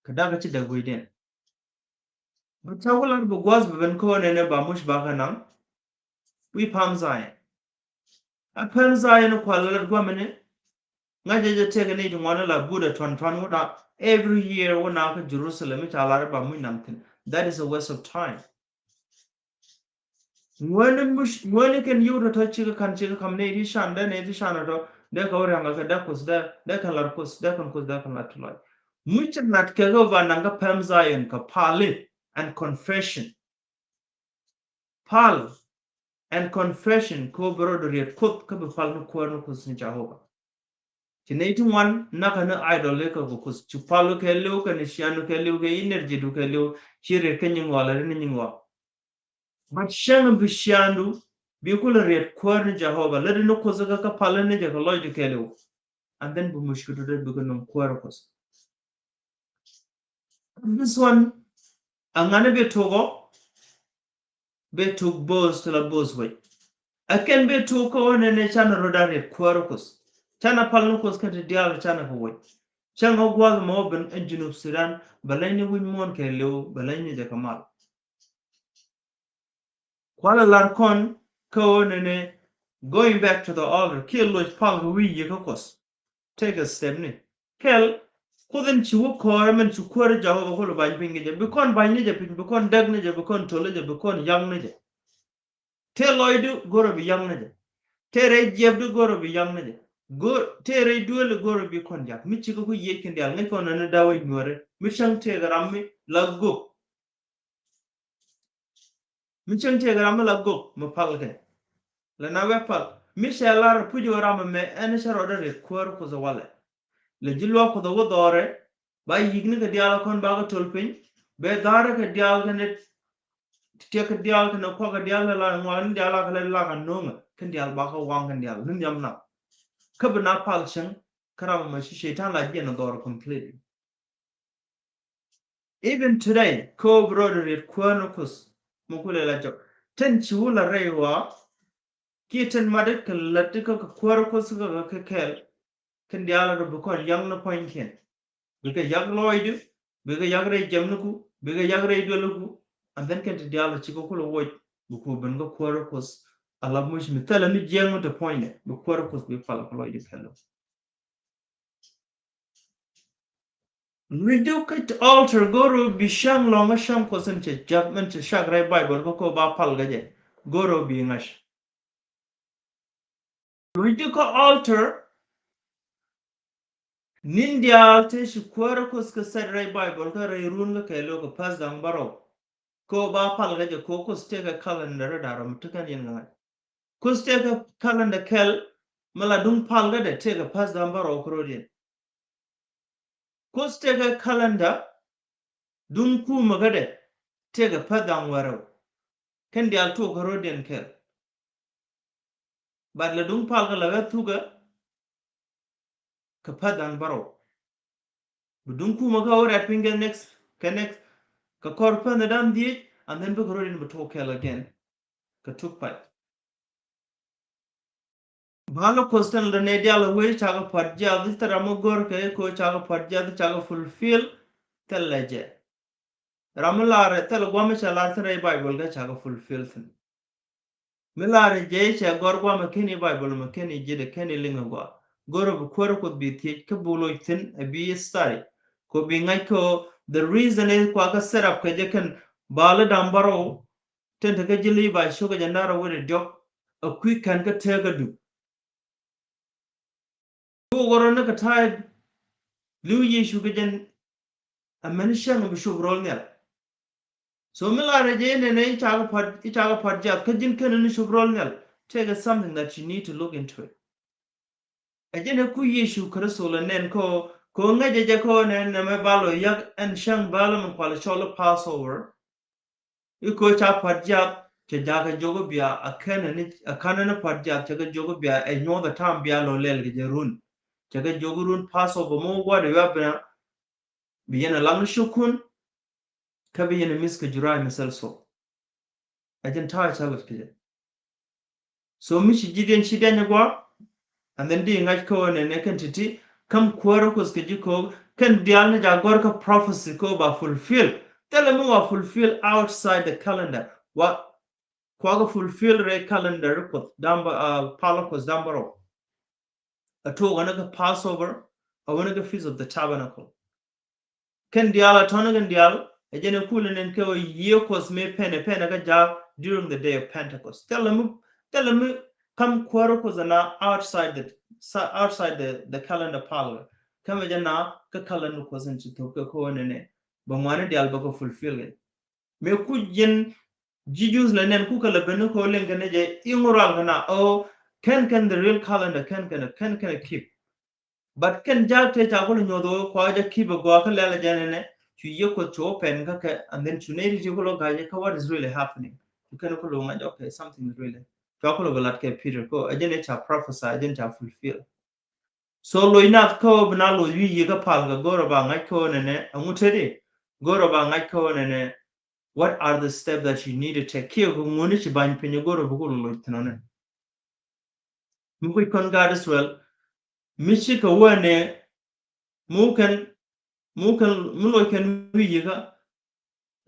Kɛ dak a ci däk wi̱i̱diɛn. But ca kulɛ lar bi gua̱a̱th bɛ ben kä wä nɛnɛ ba muc ba kɛ naŋ. Wi̱i̱ pa̱a̱m Zion. A pɛn Zion kual lät guamini. Ŋa̱cä jɛ tekɛ ni ti ŋuani la Buddha tuan tuan wuna every year wuna kä Jerusalem i̱ ca lar i̱ ba muc nam thin. That is a waste of time. Ŋuani muc, ŋuani kɛn yio̱w tɔ̱tɔ̱ cikɛ ka̱n cikɛ ka̱m ni ti can dee ni ti can tɔ̱tɔ̱ dee kɛ wä riaŋ kɛ dee Kuoth dee, dee kɛn lar Kuoth dee kɛn Kuoth dee kɛn lar ti lɔc. Muc cɛ lat kɛ kɛ ba naŋ kä pɛn Zion kɛ pali and confession. Pal and confession kɛ ɣöö bi rɔɔdɛ riet Kuoth kä bi pal ni kuäär ni Kuoth ni Jehovah. Ci nɛy ti ŋuan nakä ni idol ikä kɛ Kuoth, ci pal kɛɛliw kɛnɛ ciaŋdu kɛɛliw kɛ energy du kɛɛliw, ci riet kä nyin ɣɔaa lɛ ri ni nyin ɣɔaa. But cäŋ bi ciaŋdu bi kulɛ riet kuäär ni Jehovah lɛ ri ni Kuoth kä kä pal ni jɛ kɛ lɔcdu kɛɛliw. And then bi muc kɛ du dee bikɛ nöŋ kuäär Kuoth. This one, a ŋani bi tuk ɔ, bi tuk bo̱o̱th ti la bo̱o̱th wec. A kɛn bi tuk kä ɣöö nɛnɛ canɛ rot a riet kuäär Kuoth. Canɛ pal ni Kuoth kɛn ti diaal canɛ kɛ wec. Cäŋ ɔ gua̱a̱th mɔ ben ɛn Junub Sudan, bɛ leny ni wi̱c muɔ̱ɔ̱n kɛɛliw, bɛ leny ni jɛ kɛ mal. Kualɛ lar kɔn kä ɣöö nɛnɛ going back to the altar, kiɛ loc pal kɛ wi̱i̱ yiëë kä Kuɔth. Take a step ni. Kɛl, Kuoth in ci wä kɔɔrɛ min ci kuäär Jehovah kulɛ ba̱ny piny kɛ jɛ. Bi kɔn ba̱ny ni jɛ piny, bi kɔn däk ni jɛ, bi kɔn töl ni jɛ, bi kɔn yaŋ ni jɛ. Tëë lɔcdu go̱rɛ bi yaŋ ni jɛ. Tëë rɛy jiɛpdu go̱rɛ bi yaŋ ni jɛ. Go̱r, tëë rɛy duëli go̱rɛ bi kɔn jak. Mi cikɛ ku yiëc kɛn diaal, ŋäc kɔn ni da̱wec nuäri. Mi cäŋ tëëkɛ ram mi la gök. Mi cäŋ tëëkɛ ram mi la gök mi palkɛ. Lɛ na wek pal mi cɛ lar puc wä ram ɛmɛ ɛn cä rɔɔdɛ riet kuäär Kuoth ɛ walɛ. Lɛ ji̱ luaak Kuoth ɛ wä dhɔrɛ ba yikni kɛ diaal kɔn bakɛ töl piny. Bɛ dha̱rɛ kɛ diaal kɛnɛ tiɛk kɛ diaal kɛnɛ kuak kɛ diaal kɛ la ŋuakni diaal akɛ lɛ la kɛ no̱o̱ŋɛ kɛn diaal bakɛ waŋ kɛn diaal ni nhiam na. Kä bi na pal cäŋ kä ram ɛmɛ ci Cɛytan la jiɛn ɛ dhɔrɛ completely. Even today, kä bi rɔɔdɛ riet kuäär ni Kuoth mi kulɛ la jɔk. Tin ci wä la rɛy ɣɔaa kiɛ tin mat kɛ lät kä kɛ kuäär Kuoth kä kɛ kɛl. Kɛn diaal rɔ bi kɔn yaŋ ni pua̱nykiɛn. Bikɛ yak lɔcdu, bikɛ yak rɛy jiɛpniku, bikɛ yak rɛy duëliku. And then kɛn ti diaal cikɛ kulɛ woc bi ku ben kä kuäär Kuoth. A la muc mi thilɛ mi jiɛŋ mi te puɔ̱nydɛ bi kuäär Kuoth bi pal kɛ lɔcdu kɛl. Lucdu kä altar go̱ro̱ bi cäŋ lɔ̱ŋä cäŋ Kuɔth in cɛ jap min cɛ cak rɛy Bible kä ko̱ ba pal kä jɛ. Go̱ro̱ bi ŋa̱c. Lucdu kä altar ni̱n diaal tëë ci kuäär Kuɔth kä set rɛy Bible kä rɛy run kä kɛɛliw kɛ päth da̱ŋ bärɔw. Ko̱ ba pal kä jɛ ko̱ Kuoth tëëkɛ calendar rɔ da̱rɔ mi tekɛn yɛn kä ŋa̱c. Kuoth tëëkɛ calendar kɛl mi la duŋ pal kädɛ tëëkɛ päth da̱ŋ bärɔw kä rɔ̱diɛn. Kuoth tëëkɛ calendar duŋ kumä kädɛ tëëkɛ päth da̱ŋ wärɛw. Kɛn diaal tuɔɔk kä rɔ̱diɛn kɛl. But la duŋ pal kä la wä thukä kɛ päth da̱ŋ bärɔw. Bi duŋ kumä kä wä rɛt piny kɛ next, kɛ next, Kɛ kɔr pɛn dan dhiec, and then bikɛ rɔ in bɛ tok kɛl again. Kɛ tuk pac. Bal Kuɔth tɛn lɛ nɛ dial a wee cakɛ pua̱t jiath, thil ram mi gör kɛ ko cakɛ pua̱t jiath cakɛ fulfill, thil lɛ jɛ. Ram mi lar thil guam mi cɛ lar thin rɛy Bible kɛ cakɛ fulfill thin. Mi lar jɛ cɛ gɔr guam mi keni Bible mi keni ji̱dɛ keni liŋ a gua. Gör bi kuäär Kuɔth bi thiec kä bi loc thin a bi study. Ko bi ŋa̱c ko the reason is kua kä set up kɛ jɛ kɛn bal dam bärɔw. Tin te kä ji̱ Levi cokɛ jɛ nar a wet a diɔk a kui̱ kɛn kä tëëkä du. Kɛ wä gɔrɔ ni kɛ ta̱a̱ li̱w Yecu kɛ jɛn a mɛn cäŋ bi cop rɔl nhial. So mi lar jɛ inɛnɛ i̱ cakɛ pua̱t, i̱ cakɛ pua̱t jiath kä ji̱n kɛn ni cop rɔl nhial. Take it something that you need to look into it. Ɛ jɛn ɛ ku Yecu Kritho lɛ nɛn kä, kä ŋäcɛ jɛ kä nɛn nɛ mɛ bal ɔ yak ɛn cäŋ bal ɔ mi kual cɔl Passover. I̱ köö ca pua̱t jiath cɛ jakä jiök i̱ bia a känɛ ni, a känɛ ni pua̱t jiath cɛ kɛ jiök i̱ bia ɛ nyuɔth ɛ tam bia lɔ lɛl kɛ jɛ run. Cɛ kɛ jiök i̱ run Passover mi wä gua̱dɛ yuap bina bi yɛn a laŋ ni cukun. Kä bi yɛn a miss kɛ juray mi thil so. Ɛ jɛn ta̱a̱ ca lät kɛ jɛ. So mi ci ji̱ diɛn ci diɛn gua̱a̱. And then di ŋa̱c kä wä nɛnɛ kɛn ti̱ti̱. Käm kuäärä Kuɔth kɛ ji̱ ko̱o̱k kɛn diaal ni ja̱ gɔ̱r kä prophecy kä ba fulfill. Thilɛ mi wa fulfill outside the calendar. Wa kuakä fulfill rɛy calendar Kuɔth dambä, uh, palä Kuɔth dambä rɔ. A tuɔk ɣän kä Passover, a ɣän kä Feast of the Tabernacle. Kɛn diaal a tɔ̱nä kɛn diaal ɛ jɛn ɛ kulɛ nɛn kɛ ɣöö yiëë Kuɔth mëë pɛnɛ pɛnɛ kä jaak during the day of Pentecost. Thilɛ mi, thilɛ mi kam kuäärä Kuɔth ɛna outside the, outside the, the calendar palä. Kämɛ jɛ na kä calendar Kuɔth in ci thok kɛ ko̱ nɛnɛ bɛ ŋuani diaal bɛ kɛ fulfill kɛ. Mëë kuc ji̱n ji̱ Jews lɛ nɛn kukɛ lɛ ben ni kɛ ɔ liŋ kɛn jɛ iŋ rual kɛn a ɔ kɛn kɛn the real calendar kɛn kɛn kɛn kɛn keep. But kɛn jaak tëë ca kulɛ nyuɔth ɔ kua jɛ keep a gɔaa kä lɛl a jɛ nɛnɛ cu yiëë Kuɔth cu open kä kɛ and then cu nɛy ti ti kulɛ ga̱a̱c kä what is really happening. Cu kɛn kulɛ ŋa̱c okay something is really. Cua kulɛ bɛ lat kɛ Peter kɛ ɔ a jɛn ɛ ca prophesy a jɛn ca fulfill. So loc nath kä ɣöö bi na loc wi̱i̱ yiëë kä pal kɛ go̱rä ba ŋa̱c kä ɣöö nɛnɛ ɛŋu teti go̱rä ba ŋa̱c kä ɣöö nɛnɛ what are the steps that you need to take kiɛ kɛ ŋuni ci ba̱ny piny go̱rä bi ku loc thin ɔnɛ. Mi kuc kɔn gaat Israel mi ci kɛ wee nɛ mi wä kɛn mi wä kɛn mi loc kɛn wi̱i̱ yiëë kä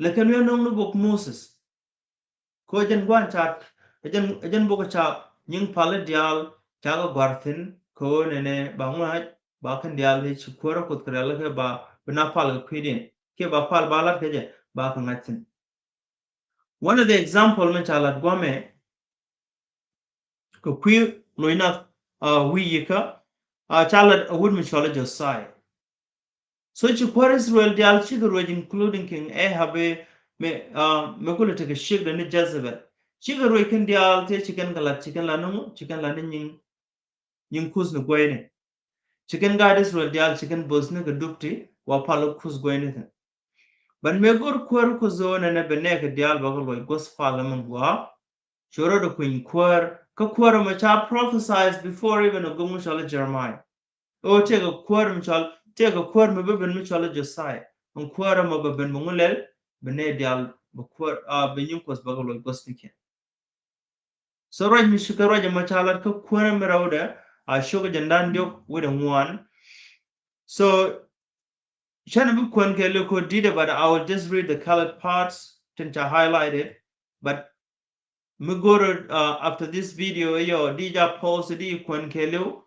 lɛ kɛn wi̱i̱ nɔŋ ni bok Moses. Kɛ ɣöö jɛn gua̱n ca, ɛ jɛn, ɛ jɛn bok ca nyiŋ pal i̱ diaal ca kɛ gua̱r thi̱n kɛ ɣöö nɛnɛ ba ŋua̱c ba kɛn diaal i̱ ci kuäärä Kuɔth kɛ rialikä ba bi na pal kɛ kui̱diɛn kiɛ ba pal ba lat kɛ jɛ ba kɛ ŋa̱c thi̱n. One of the example mi ca lat guamɛ kɛ kui̱ loc nath wi̱i̱ yiëë kä ca lat a wut mi cɔl i̱ Josiah. So ci kuäär Israel diaal cikɛ ruec including King Ahab mëë kulɛ tekɛ ciekdɛ ni Jezebel. Cikɛ ruec kɛn diaal tëë ci kɛn kɛ lat ci kɛn lat ni ŋu ci kɛn lat ni nyiŋ, nyiŋ Kuth ni guɛyni. Ci kɛn gaat Israel diaal ci kɛn bo̱thni kɛ dupti wa pal Kuth guɛyni thi̱n. But mëë go̱r kuäär Kuth ɣöö nɛnɛ bɛ nɛɛkɛ diaal bakɛ luɔc guäth pal ɛmɛ gua̱a̱. Cu rɔɔdɛ kui̱ny kuäär kä kuäär ɛmɔ ca prophesies before even a go̱o̱k mi cɔl i̱ Jeremiah. Ɣöö tëëkɛ kuäär mi cɔl tëëkɛ kuäär mi bä ben mi cɔl i̱ Josiah. Ɛn kuäär ɛmɔ bɛ ben bɛ ŋu lɛl bɛ nɛy diaal bɛ kuäär a bɛ nyiŋ Kuɔth bɛ kɛ luɔc guäthnikiɛn. So ruac mi ci kɛ ruac ɛmɔ ca lat kä kuäär mi rɛwdɛ a cok jɛn da̱ŋ diɔk wi̱cdɛ ŋuan. So canɛ bi kuɛn kɛ liw kɛ di̱tɛ but I will just read the colored parts tin ca highlighted. But mi go̱rä after this video yɔ di ja post di kuɛn kɛ liw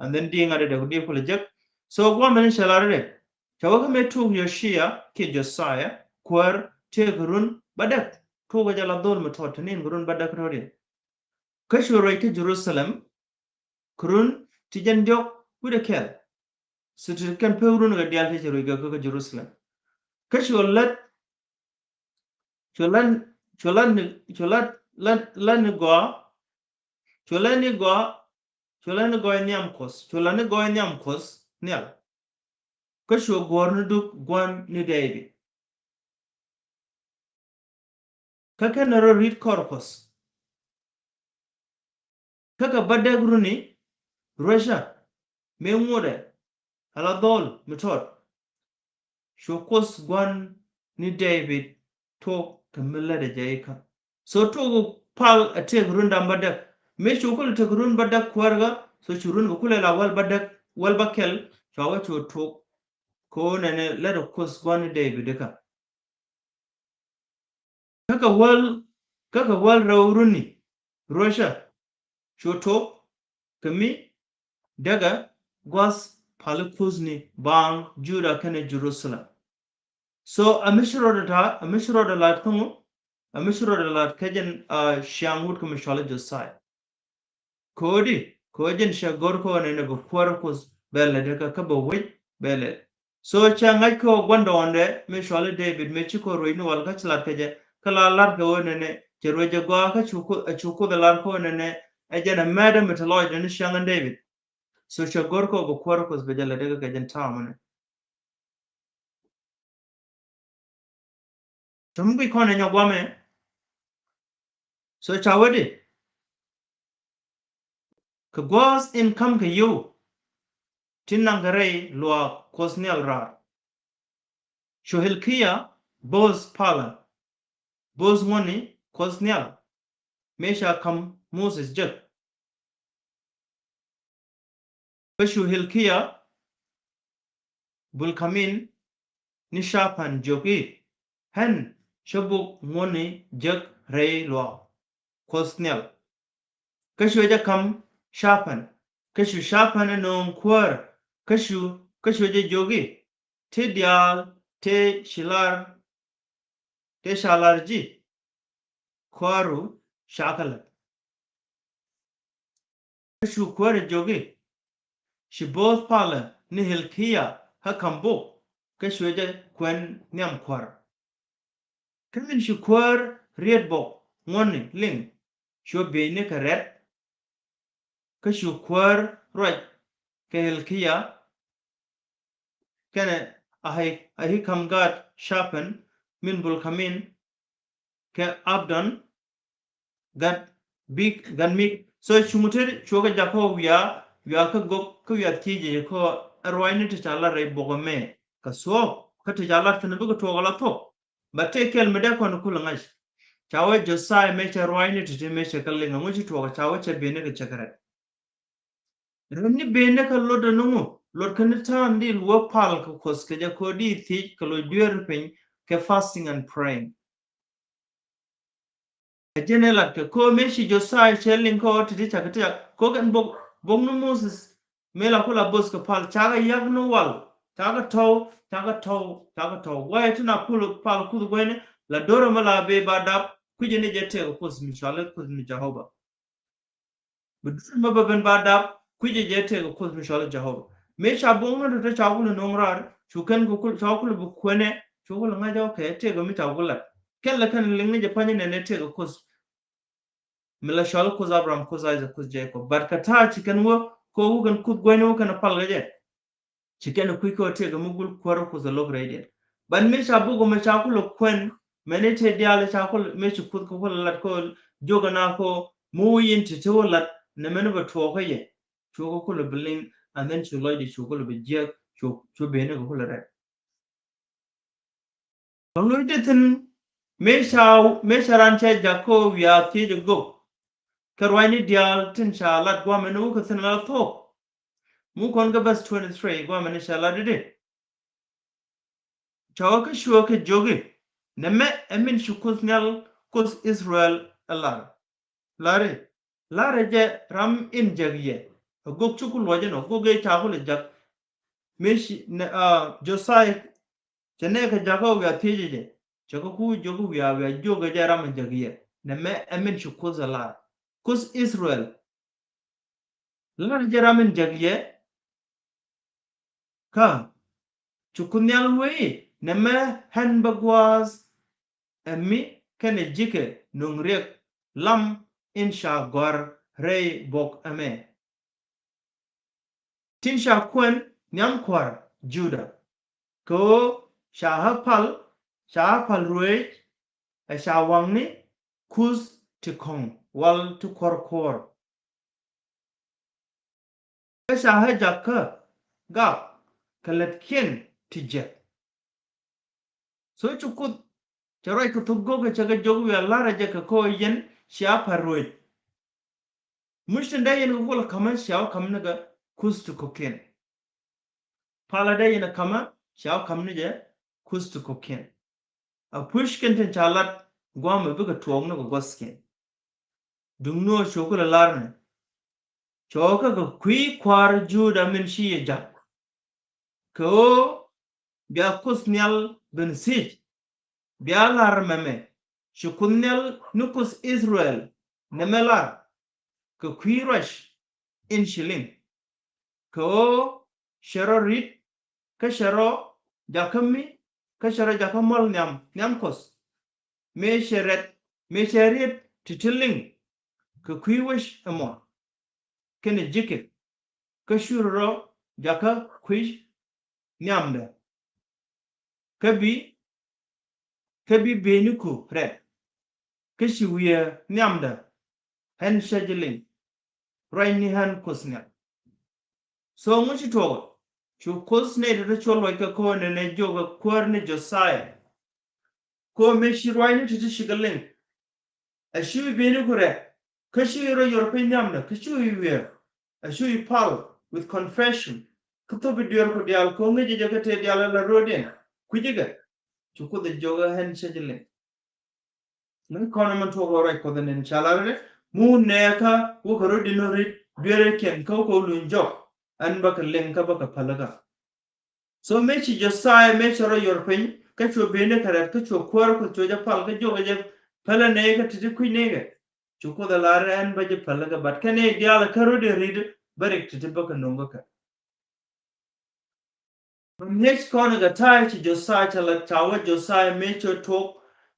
and then di ŋa̱t dɛ di kulɛ jek. So guamɛ ni cɛ lar dɛ ca wä kä mëë tuuk Yoshia kiɛ Josiah kuäär tëëkɛ run bädäk tuukɛ jɛ la dhol mi tɔt te nin kɛ run bädäk rɔ̱diɛn. Kä cu ruec kä Jerusalem kɛ run ti jɛn diɔk wi̱cdɛ kɛl. So ti kɛn pek run kɛ diaal ti cɛ ruec kɛ kä Jerusalem. Kä cu lät cu lät cu lät ni cu lät lät lät ni gɔaa cu lät ni gɔaa cu lät ni gɔaa nhiam Kuɔth cu lät ni gɔaa nhiam Kuɔth nhial. Kä cu guɔ̱r ni duk gua̱n ni dɛɛbi. Kä kɛn rɔ ri̱t kɔr Kuɔth. Kä kɛ bädäk runi ruecä mëë ŋuɔdɛ ala dhɔl mi tɔt. Cu Kuoth gua̱n ni David tuɔk kɛ mi lätdɛ jɛ ikä. So tuɔk pal a tëk run da̱ŋ bädäk. Mi cu kulɛ tëk run bädäk kuäärkä, so cu run kɛ kulɛ la wäl bädäk, wäl bäkɛl, cua wä cu tuɔk. Kɛ ɣöö nɛnɛ lätdɛ Kuoth gua̱n ni David ikä. Kä kɛ wäl, kä kɛ wäl rɛw runi ruecä cu tuɔk kɛ mi däkɛ gua̱th pali Kuthni baaŋ Juda kɛnɛ Jerusalem. So a mi ci rɔɔdɛ ta̱a̱, a mi ci rɔɔdɛ la̱t kä ŋu, a mi ci rɔɔdɛ la̱t kä jɛn, a, ciaŋ wut kä mi cɔal i̱ Josiah. Kodi, kodi jɛn cɛ go̱r kɛ ɣöö nɛnɛ bi kuäär Kuoth bɛ lɛ dee kä, kä bɛ wec bɛ lɛ. So cɛ ŋa̱c kɛ ɣöö gua̱ndɔɔŋdɛ mi cɔal i̱ David mi ci kɛ ruec ni wal kä ci lat kɛ jɛ, kä la lar kɛ ɣöö nɛnɛ cɛ ruec jɛ gɔaa kä cu Kuoth, cu Kuoth ɛ lar kɛ ɣöö nɛnɛ ɛ jɛn ɛ mɛtdä mi te lɔcdɛ ni ciaŋ in David. So cɛ go̱r kɛ ɣöö bi kuäär Kuoth bɛ jɛ lɛ dee kä kɛ jɛn ta̱a̱ mɛnɛ. Tɔ̱ mi guic kɔn ɛ nyɔk guamɛ. So ca wä di kɛ gua̱a̱th in ka̱m kɛ yio̱w tin naŋ kɛ rɛy luaak Kuɔth Nhial raar. Cu Hilkia bo̱o̱th palä, bo̱o̱th ŋuɔ̱tni Kuɔth Nhial mëë ca ka̱m Moses jek. Kä cu Hilkia bul ka̱m in ni Capan jiök i̱, ɣän cä buk ŋuɔ̱tni jek rɛy luaak Kuɔth Nhial. Kä cuɛ jɛ ka̱m Capan, kä cu Capan ɛ nööŋ kuäär, kä cu, kä cuɛ jɛ jiök i̱, tëë diaal tëë ci lar, tëë ca lar ji̱, kuääru ca kɛ la̱t. Kä cu kuäär ɛ jiök i̱, ci bo̱o̱th palä ni Hilkia ɣä ka̱m bok, kä cuɛ jɛ kuɛn nhiam kuäär. Kä min ci kuäär riet bok ŋuɔ̱tni liŋ, cuɛ bieynikɛ rɛt. Kä cu kuäär ruac kɛ Hilkia kɛnɛ Ahi-, Ahikam gat Capan min bul ka̱m in kɛ Abdon gat bik gat mik. So cuŋ te cuɔkɛ jakä wiaa, wiaa kä gök, kä wiaa thiec jɛ kä ɛ ruacni ti ca lat rɛy bok ɛmɛ kɛ thuɔ̱k, kä ti ca lat kɛn bikɛ tuɔɔk ala thuɔ̱k. But tëë kɛl mi dee kɔn kulɛ ŋa̱c. Ca wee Josiah mëë cɛ ruacni ti̱ti̱ mëë cɛ kɛ liŋ, ɛŋu ci tuɔɔk? Ca wee cɛ bieynikɛ cɛ kɛ rɛt. Rɛtni bieynikɛ lotdɛ ni ŋu? Lotdɛ kɛ ni ta̱a̱n di luɔ̱k pal kɛ Kuɔth kɛ jɛ, kodi thiec kɛ loc dueer piny kɛ fasting and praying. Ɛ jɛn ɛ lat kɛ ko̱ mëë ci Josiah cɛ liŋ kɛ ɣöö ti̱ti̱ cakɛ tiak ko̱ kɛn bok, bok ni Moses mëë la kula bo̱th kɛ pal, cakɛ yak ni wal, cakɛ tɔw, cakɛ tɔw, cakɛ tɔw. Wayɛ tin a kul pal Kuoth guäyni la do̱rɛ mi la bee ba dap, kui̱cɛ ni jɛ tëëkɛ Kuoth mi cɔal i̱ Kuoth mi Jehovah. Bi duer mi bä ben ba dap, kui̱cɛ jɛ tëëkɛ Kuoth mi cɔal i̱ Jehovah. Mëë ca buɔ̱ŋni tɔ̱tɔ̱ ca kulɛ no̱o̱ŋ raar, cu kɛn kɛ kul, ca kulɛ bi kuɛnɛ, cu kulɛ ŋa̱c ɛ kɛ tëëkɛ mi ca kulɛ lat. Kɛn lɛ kɛn liŋni jɛ pa̱ny inɛnɛ tëëkɛ Kuoth mi la cɔal i̱ Kuoth Abraham, Kuoth Isaac, Kuoth Jacob. But kɛ ta̱a̱ ci kɛn wä, kɛ wä kɛn Kuoth guäyni wä kɛn pal kɛ jɛ. Ci kɛn kui̱ kɛ ɣöö tëëkɛ mi gul kuäär Kuoth ɛ lo̱k rɛydiɛn. But mi ca buk mi ca kulɛ kuɛn, mɛni tëë diaal ca kulɛ, mi ci Kuoth kɛ kulɛ lat kɛ ɣöö jiök ɛn a kɛ ɣöö mi wä yɛn ti̱ti̱ wä lat nɛ mɛni bɛ tuɔɔk kä yɛ. Cuɔ kɛ kulɛ bi liŋ, and then cu lɔcdɛ cu kulɛ bi jiäk, cu, cu bieynikɛ kulɛ rɛt. Kɛ lo̱cdɛ thi̱n mëë ca, mëë ca raan cɛ jak kä wiaa thiec ɛ gök. Kɛ ruacni diaal tin ca lat guamɛ ni wä kɛ thi̱n la thuɔ̱k. Mu kɔn kɛ verse twenty-three guamɛ ni ca lat i̱di. Ca wä kä cuɛ kɛ jiök i̱, nɛmɛ ɛ min ci Kuoth Nhial, Kuoth Israel ɛ lar. Lari, lari jɛ ram in jäk yɛ. Ɛ gök cuk luɔc inɔ, gök ëë ca kulɛ jäk. Mëë ci nɛ, ah, Josiah cɛ nɛ kɛ jakä wiaa thiecɛ jɛ. Cɛ kɛ ku jiök wiaa, wiaa jiök jɛ ram in jäk yɛ. Nɛmɛ ɛ min ci Kuoth ɛ lar. Kuoth Israel. Lar jɛ ram in jäk yɛ. Kä cu Kuoth Nhial wee i̱, nɛmɛ ɣän bä gua̱a̱th ɛ mi kɛnɛ ji̱kɛ nöŋ riɛk lam in ca gɔ̱a̱r rɛy bok ɛmɛ. Tin ca kuɛn nhiam kua̱r Juda. Kɛ ɣöö ca ɣä pal, ca ɣä pal ruëëc, ɛ ca waŋni kuth ti kɔ̱ŋ wal ti kuɔ̱r kuɔ̱r. Kä ca ɣä jakä gak kɛ lätkiɛn ti jiäk. So ci Kuoth cɛ ruac kɛ thok go̱o̱kɛ cɛ kɛ jɔk wiaa la̱rä jɛ kɛ kɔ yɛn cia pa̱r ruëëc. Muc tin dee yɛn kɛ kulɛ ka̱mä cia wä ka̱m ni kɛ Kuth ti kɔ̱kiɛn. Palä dee yɛn ka̱mä cia wä ka̱m ni jɛ Kuth ti kɔ̱kiɛn. A puc kɛn tin ca lat gua̱a̱mɛ bikɛ tuɔɔk ni kɛ gua̱thkiɛn. Duŋ nuɔɔr cu kulɛ lar ni cɔɔkä kɛ kui̱ kua̱r Juda min ci yɛ jak. Kɛ ɣöö bia Kuoth Nhial ben thiec, bia lar mɛmɛ, ci Kuoth Nhial ni Kuoth Israel nɛmɛ lar, kɛ kui̱ ruac in ci liŋ. Kɛ ɣöö cɛ rɔ ri̱t, kä cɛ rɔ jakä mi, kä cɛ rɔ jakä muɔ̱l nhiam, nhiam Kuɔth. Mëë cɛ rɛt, mëë cɛ riet ti̱ti̱ liŋ kɛ kui̱ wec ɛmɔ kɛnɛ ji̱kɛ, kä cu rɔ jakä kui̱ nhiamdɛ. Kä bi, kä bi beni ku rɛt, kä ci wiee nhiamdɛ ɣän cä ji̱ liŋ. Ruacni ɣän Kuoth Nhial. So ŋu ci tuɔɔk, cu Kuoth nɛy ti ti cuɔl luɔc kɛ ko̱o̱nɛ nɛ jiök kɛ kuäär ni Josiah. Ko̱o̱mɛ ci ruacni ti ti cikɛ liŋ. A cu i̱ beni ku rɛk, kä cu i̱ rɔ yor piny nhiamdɛ, kä cu i̱ wiee, a cu i̱ pal with confession. Kä thop i̱ dueer ku diaal ko̱ ŋi̱c jɛ kä tëë diaal ala ro̱o̱diɛn kui̱cikɛ. Cu Kuoth ɛ jiök ɛ ɣän cä ji̱ liŋ. Ni kɔn mɛ tuɔk rɔ ruac Kuɔth ɛ nin ca lar ɛ mu nɛɛkä wä kɛ ro̱diɛn rit dueerkiɛn kä wä kɛ wä luny jɔk. Ɛn bä kɛ liŋ kä bä kɛ pälikä. So mëë ci Josiah mëë cɛ rɔ yor piny kä cuɔ beni kɛ rɛt kä cuɔ kuäär Kuoth cuɔ jɛ pal kä jiök jɛ pälä nɛy kä ti̱ti̱ kui̱ nɛy kɛ. Cu Kuoth ɛ lar ɛn bä jɛ pälä kɛ bat kɛ nɛy diaal kä ro̱diɛn rit bä rik ti̱ti̱ bä kɛ no̱ŋ kä kɛ. Bä ŋi̱ec kɔn kɛ ta̱a̱ ci Josiah cɛ la ca wä Josiah mëë cɛ tuɔk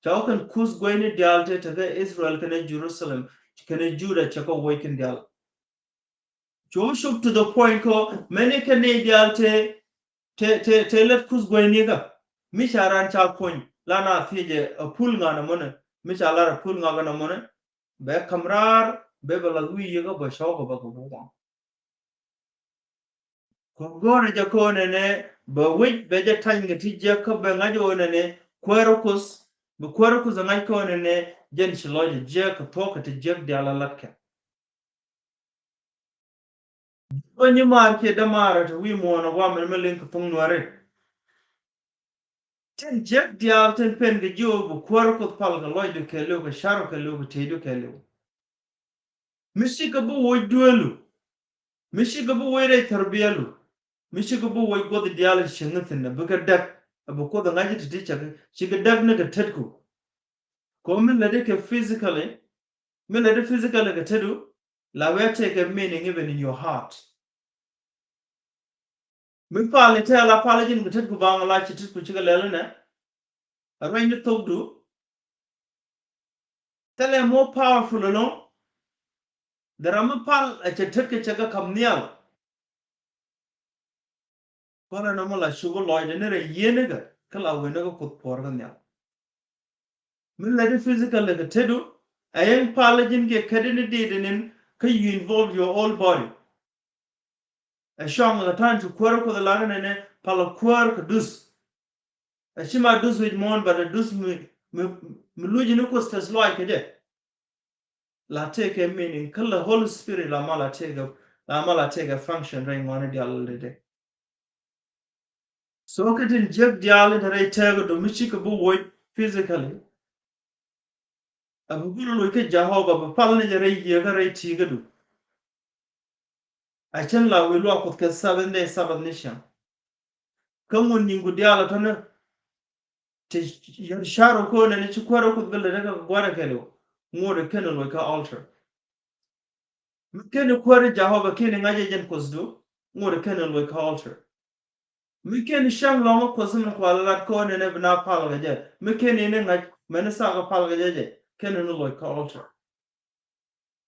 ca wä kɛn Kuth gueyni diaal tëë tekä Israel kɛnɛ Jerusalem kɛnɛ Juda cɛ kɛ woc kɛn diaal. Cu cop to the point kɔ mɛni kɛ nɛy diaal te te te te lät Kuth gueyni kä mi ca ran ca kuɔny lan a thiecɛ a pul ŋa nɔmɔnɛ mi ca lar a pul ŋa kɛ nɔmɔnɛ bɛ ka̱m raar bɛ bɛ lath wi̱i̱ yɛ kä bɛ cɔɔk kɛ bɛ kɛ bɛ waŋ. Kɔ gɔ̱rɛ jɛ kɔ nɛnɛ bɛ wec bɛ jɛ tany kɛ ti jiäk kä bɛ ŋa̱c ɣöö nɛnɛ kuäärä Kuth bi kuäärä Kuth ɛ ŋa̱c kɔ nɛnɛ jɛn ci lɔc ɛ jiäk kɛ thuɔ̱k kɛ ti jiäk diaal a latkɛ. Bä nyi maar kiɛ dämaarä ti wi̱i̱ muɔ̱ɔ̱n ɛ guamɛn mi liŋ kɛ thuŋ nuäri. Tin jiäk diaal tin pen kɛ ji̱ ɣöö bi kuäär Kuoth pal kɛ lɔcdu kɛɛliw kɛ ca̱ru kɛɛliw kɛ tëëdu kɛɛliw. Mi cikɛ bi woc dueelu. Mi cikɛ bi woc rɛy thärbiɛlu. Mi cikɛ bi woc guɔth diaal cieŋ thi̱n ɛ bikɛ däk ɛ bi Kuoth ɛ ŋa̱c ti̱ti̱ cɛ cikɛ däk ni kɛ tetku. Kɛ ɣöö mi lätdi kɛ physically mi lätdi physically kɛ tetdu la wee take a meaning even in your heart. Mi pal ni tɛɛl a pal ji̱n kɛ tetku baŋ la ci tetku cikɛ lɛl inɛ. A ruacni thokdu thilɛ more powerful ɛlɔ̱ŋ. Dee ram mi pal a cɛ tetkɛ cɛ kɛ ka̱m nhial. Kɔn ɛn ɔmɔ la cuk lɔcdɛ ni rɛy yieen ni kɛ kä la wen ni kɛ Kuoth puɔr kä nhial. Mi lɛ di physical kɛ tetdu ɛ yɛn pal ji̱n kiɛ kädi ni diit inin kä you involve your whole body. Ɛ cɔŋ kɛ ta̱a̱n ci kuäär Kuoth ɛ lar inɛnɛ pal kuäär kɛ duth. Ɛ ci ma duth wi̱c muɔ̱ɔ̱n but ɛ duth mi mi mi luc ini Kuoth tɛth lɔac kɛ jɛ. La tëëkɛ meaning kä la Holy Spirit la ma la tëëkɛ la ma la tëëkɛ function rɛy ŋuani diaal dede. So kä tin jiäk diaal in te rɛy tëëkɛ du mi cikɛ bi woc physically. A bi gul loc kä Jehovah bi pal ni jɛ rɛy yiëë kä rɛy ti̱i̱ kä du. A cäŋ la wi̱i̱ luaak Kuoth kɛ Sabbath day, Sabbath ni cäŋ. Kä ŋun nyiŋku diaal a tɔ̱ni ti yär ca̱r ɔ ko̱n ɛn ci kuäärä Kuoth bi lät kä gua̱rä kɛɛliw ŋuɔ̱t ɛ kɛn ɛ loc kä altar. Mi kɛn ɛ kuäärä Jehovah kɛn ɛ ŋa̱c ɛ jɛn Kuothdu ŋuɔ̱t ɛ kɛn ɛ loc kä altar. Mi kɛn ɛ cäŋ lɔ̱ŋ ɛ Kuoth min kual lat ko̱n ɛn ɛ bi na pal kɛ jɛ mi kɛn in ɛ ŋa̱c mɛn ɛ thak ɛ pal kɛ jɛ jɛ kɛn ɛ ni loc kä altar.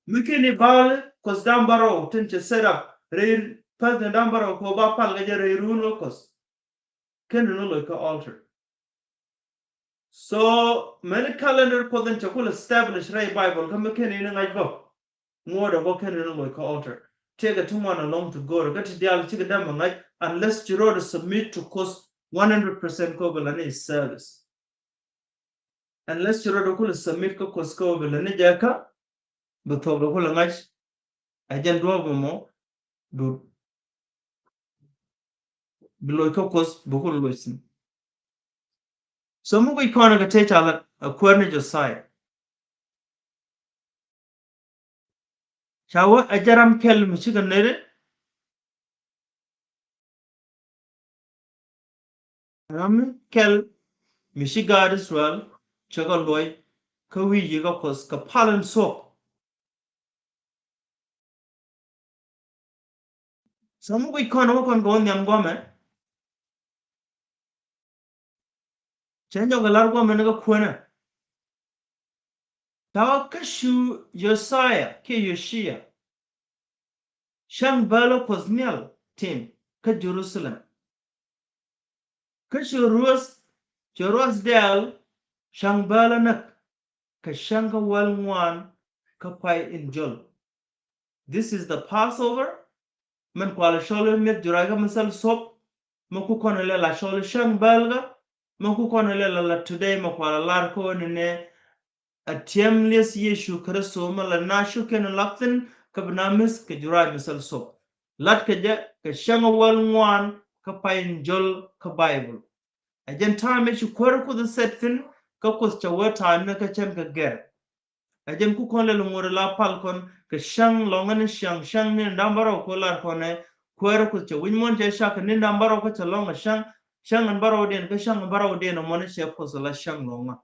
Mi kɛn i̱ bal Kuoth da̱ŋ bärɔw tin cɛ set up rɛy president da̱ŋ bärɔw kɛ ba pal kɛ jɛ rɛy ruun wä Kuoth. Kɛn ni loc kä altar. So many calendar Kuoth in cɛ kul establish rɛy Bible kä mi kɛn in ŋa̱c bä. Ŋuɔ̱t ɛ bä kɛn ni loc kä altar. Tëëkɛ ti ŋuan alɔŋ ti go̱o̱rɛ kä ti diaal cikɛ dämɛ ŋa̱c unless ci rɔɔdɛ submit to Kuoth one hundred percent kɛ bɛ la ni service. Unless ci rɔ dee kulɛ submit kä Kuɔth kä wä bi lɛ ni jɛ kä bi thuɔk dee kulɛ ŋa̱c. Ɛ jɛn duɔ̱ɔ̱p mɔ bi bi loc kä Kuɔth bi kulɛ loc thi̱n. So mi guic kɔn kɛ tëë ca lat ɛ kuäär ni Josiah. Ca wä ɛ jɛ ram kɛl mi cikɛ neri. Ram kɛl mi ci gaat Israel cɛ kɛ luɔc kä wi̱i̱ yiëë kä Kuɔth kɛ pal in thuɔ̱k. So mi guic kɔn wä kɔn kɛ wä nhiam guɔmɛ. Cɛ nyɔk kɛ lar guɔmɛ ni kä kuänä. Ca wä kä cu Josiah kiɛ Yoshia cäŋ bälä Kuɔth Nhial tim kä Jerusalem. Kä cu ruɔth cu ruɔth dɛl cäŋ bälä näk kɛ cäŋ kä wäl ŋuan kä pay in jɔl. This is the Passover. Min kualɛ cɔl i̱ mi̱eth juray kä mi thil thuɔ̱k. Mi ku kɔn ilɛ la cɔl i̱ cäŋ bälkä. Mi ku kɔn ilɛ la la today mi kualɛ lar kä wä ni nɛ a tiɛm lieth Yecu Kritho mi la na cu kɛn lakthin kä bi na mi̱th kɛ juray mi thil thuɔ̱k. Lat kɛ jɛ kɛ cäŋ wäl ŋuan kä pay in jɔl kä Bible. Ɛ jɛn ta̱a̱ mëë ci kuäär Kuoth ɛ set thi̱n kä Kuoth cɛ wee ta̱a̱ ni kä cɛn kɛ gɛr. Ɛ jɛn ku kɔn lɛl ŋuɔ̱t la pal kɔn kɛ cäŋ lɔŋä ni ciaŋ cäŋ ni da̱ŋ bärɔw kɛ lar kɔn ɛ kuäär Kuoth cɛ wi̱c muɔ̱n cɛ cak ni da̱ŋ bärɔw kä cɛ lɔŋ ɛ cäŋ cäŋ in bärɔwdiɛn kä cäŋ in bärɔwdiɛn ɛ muɔ̱n cɛ Kuoth la cäŋ lɔŋä.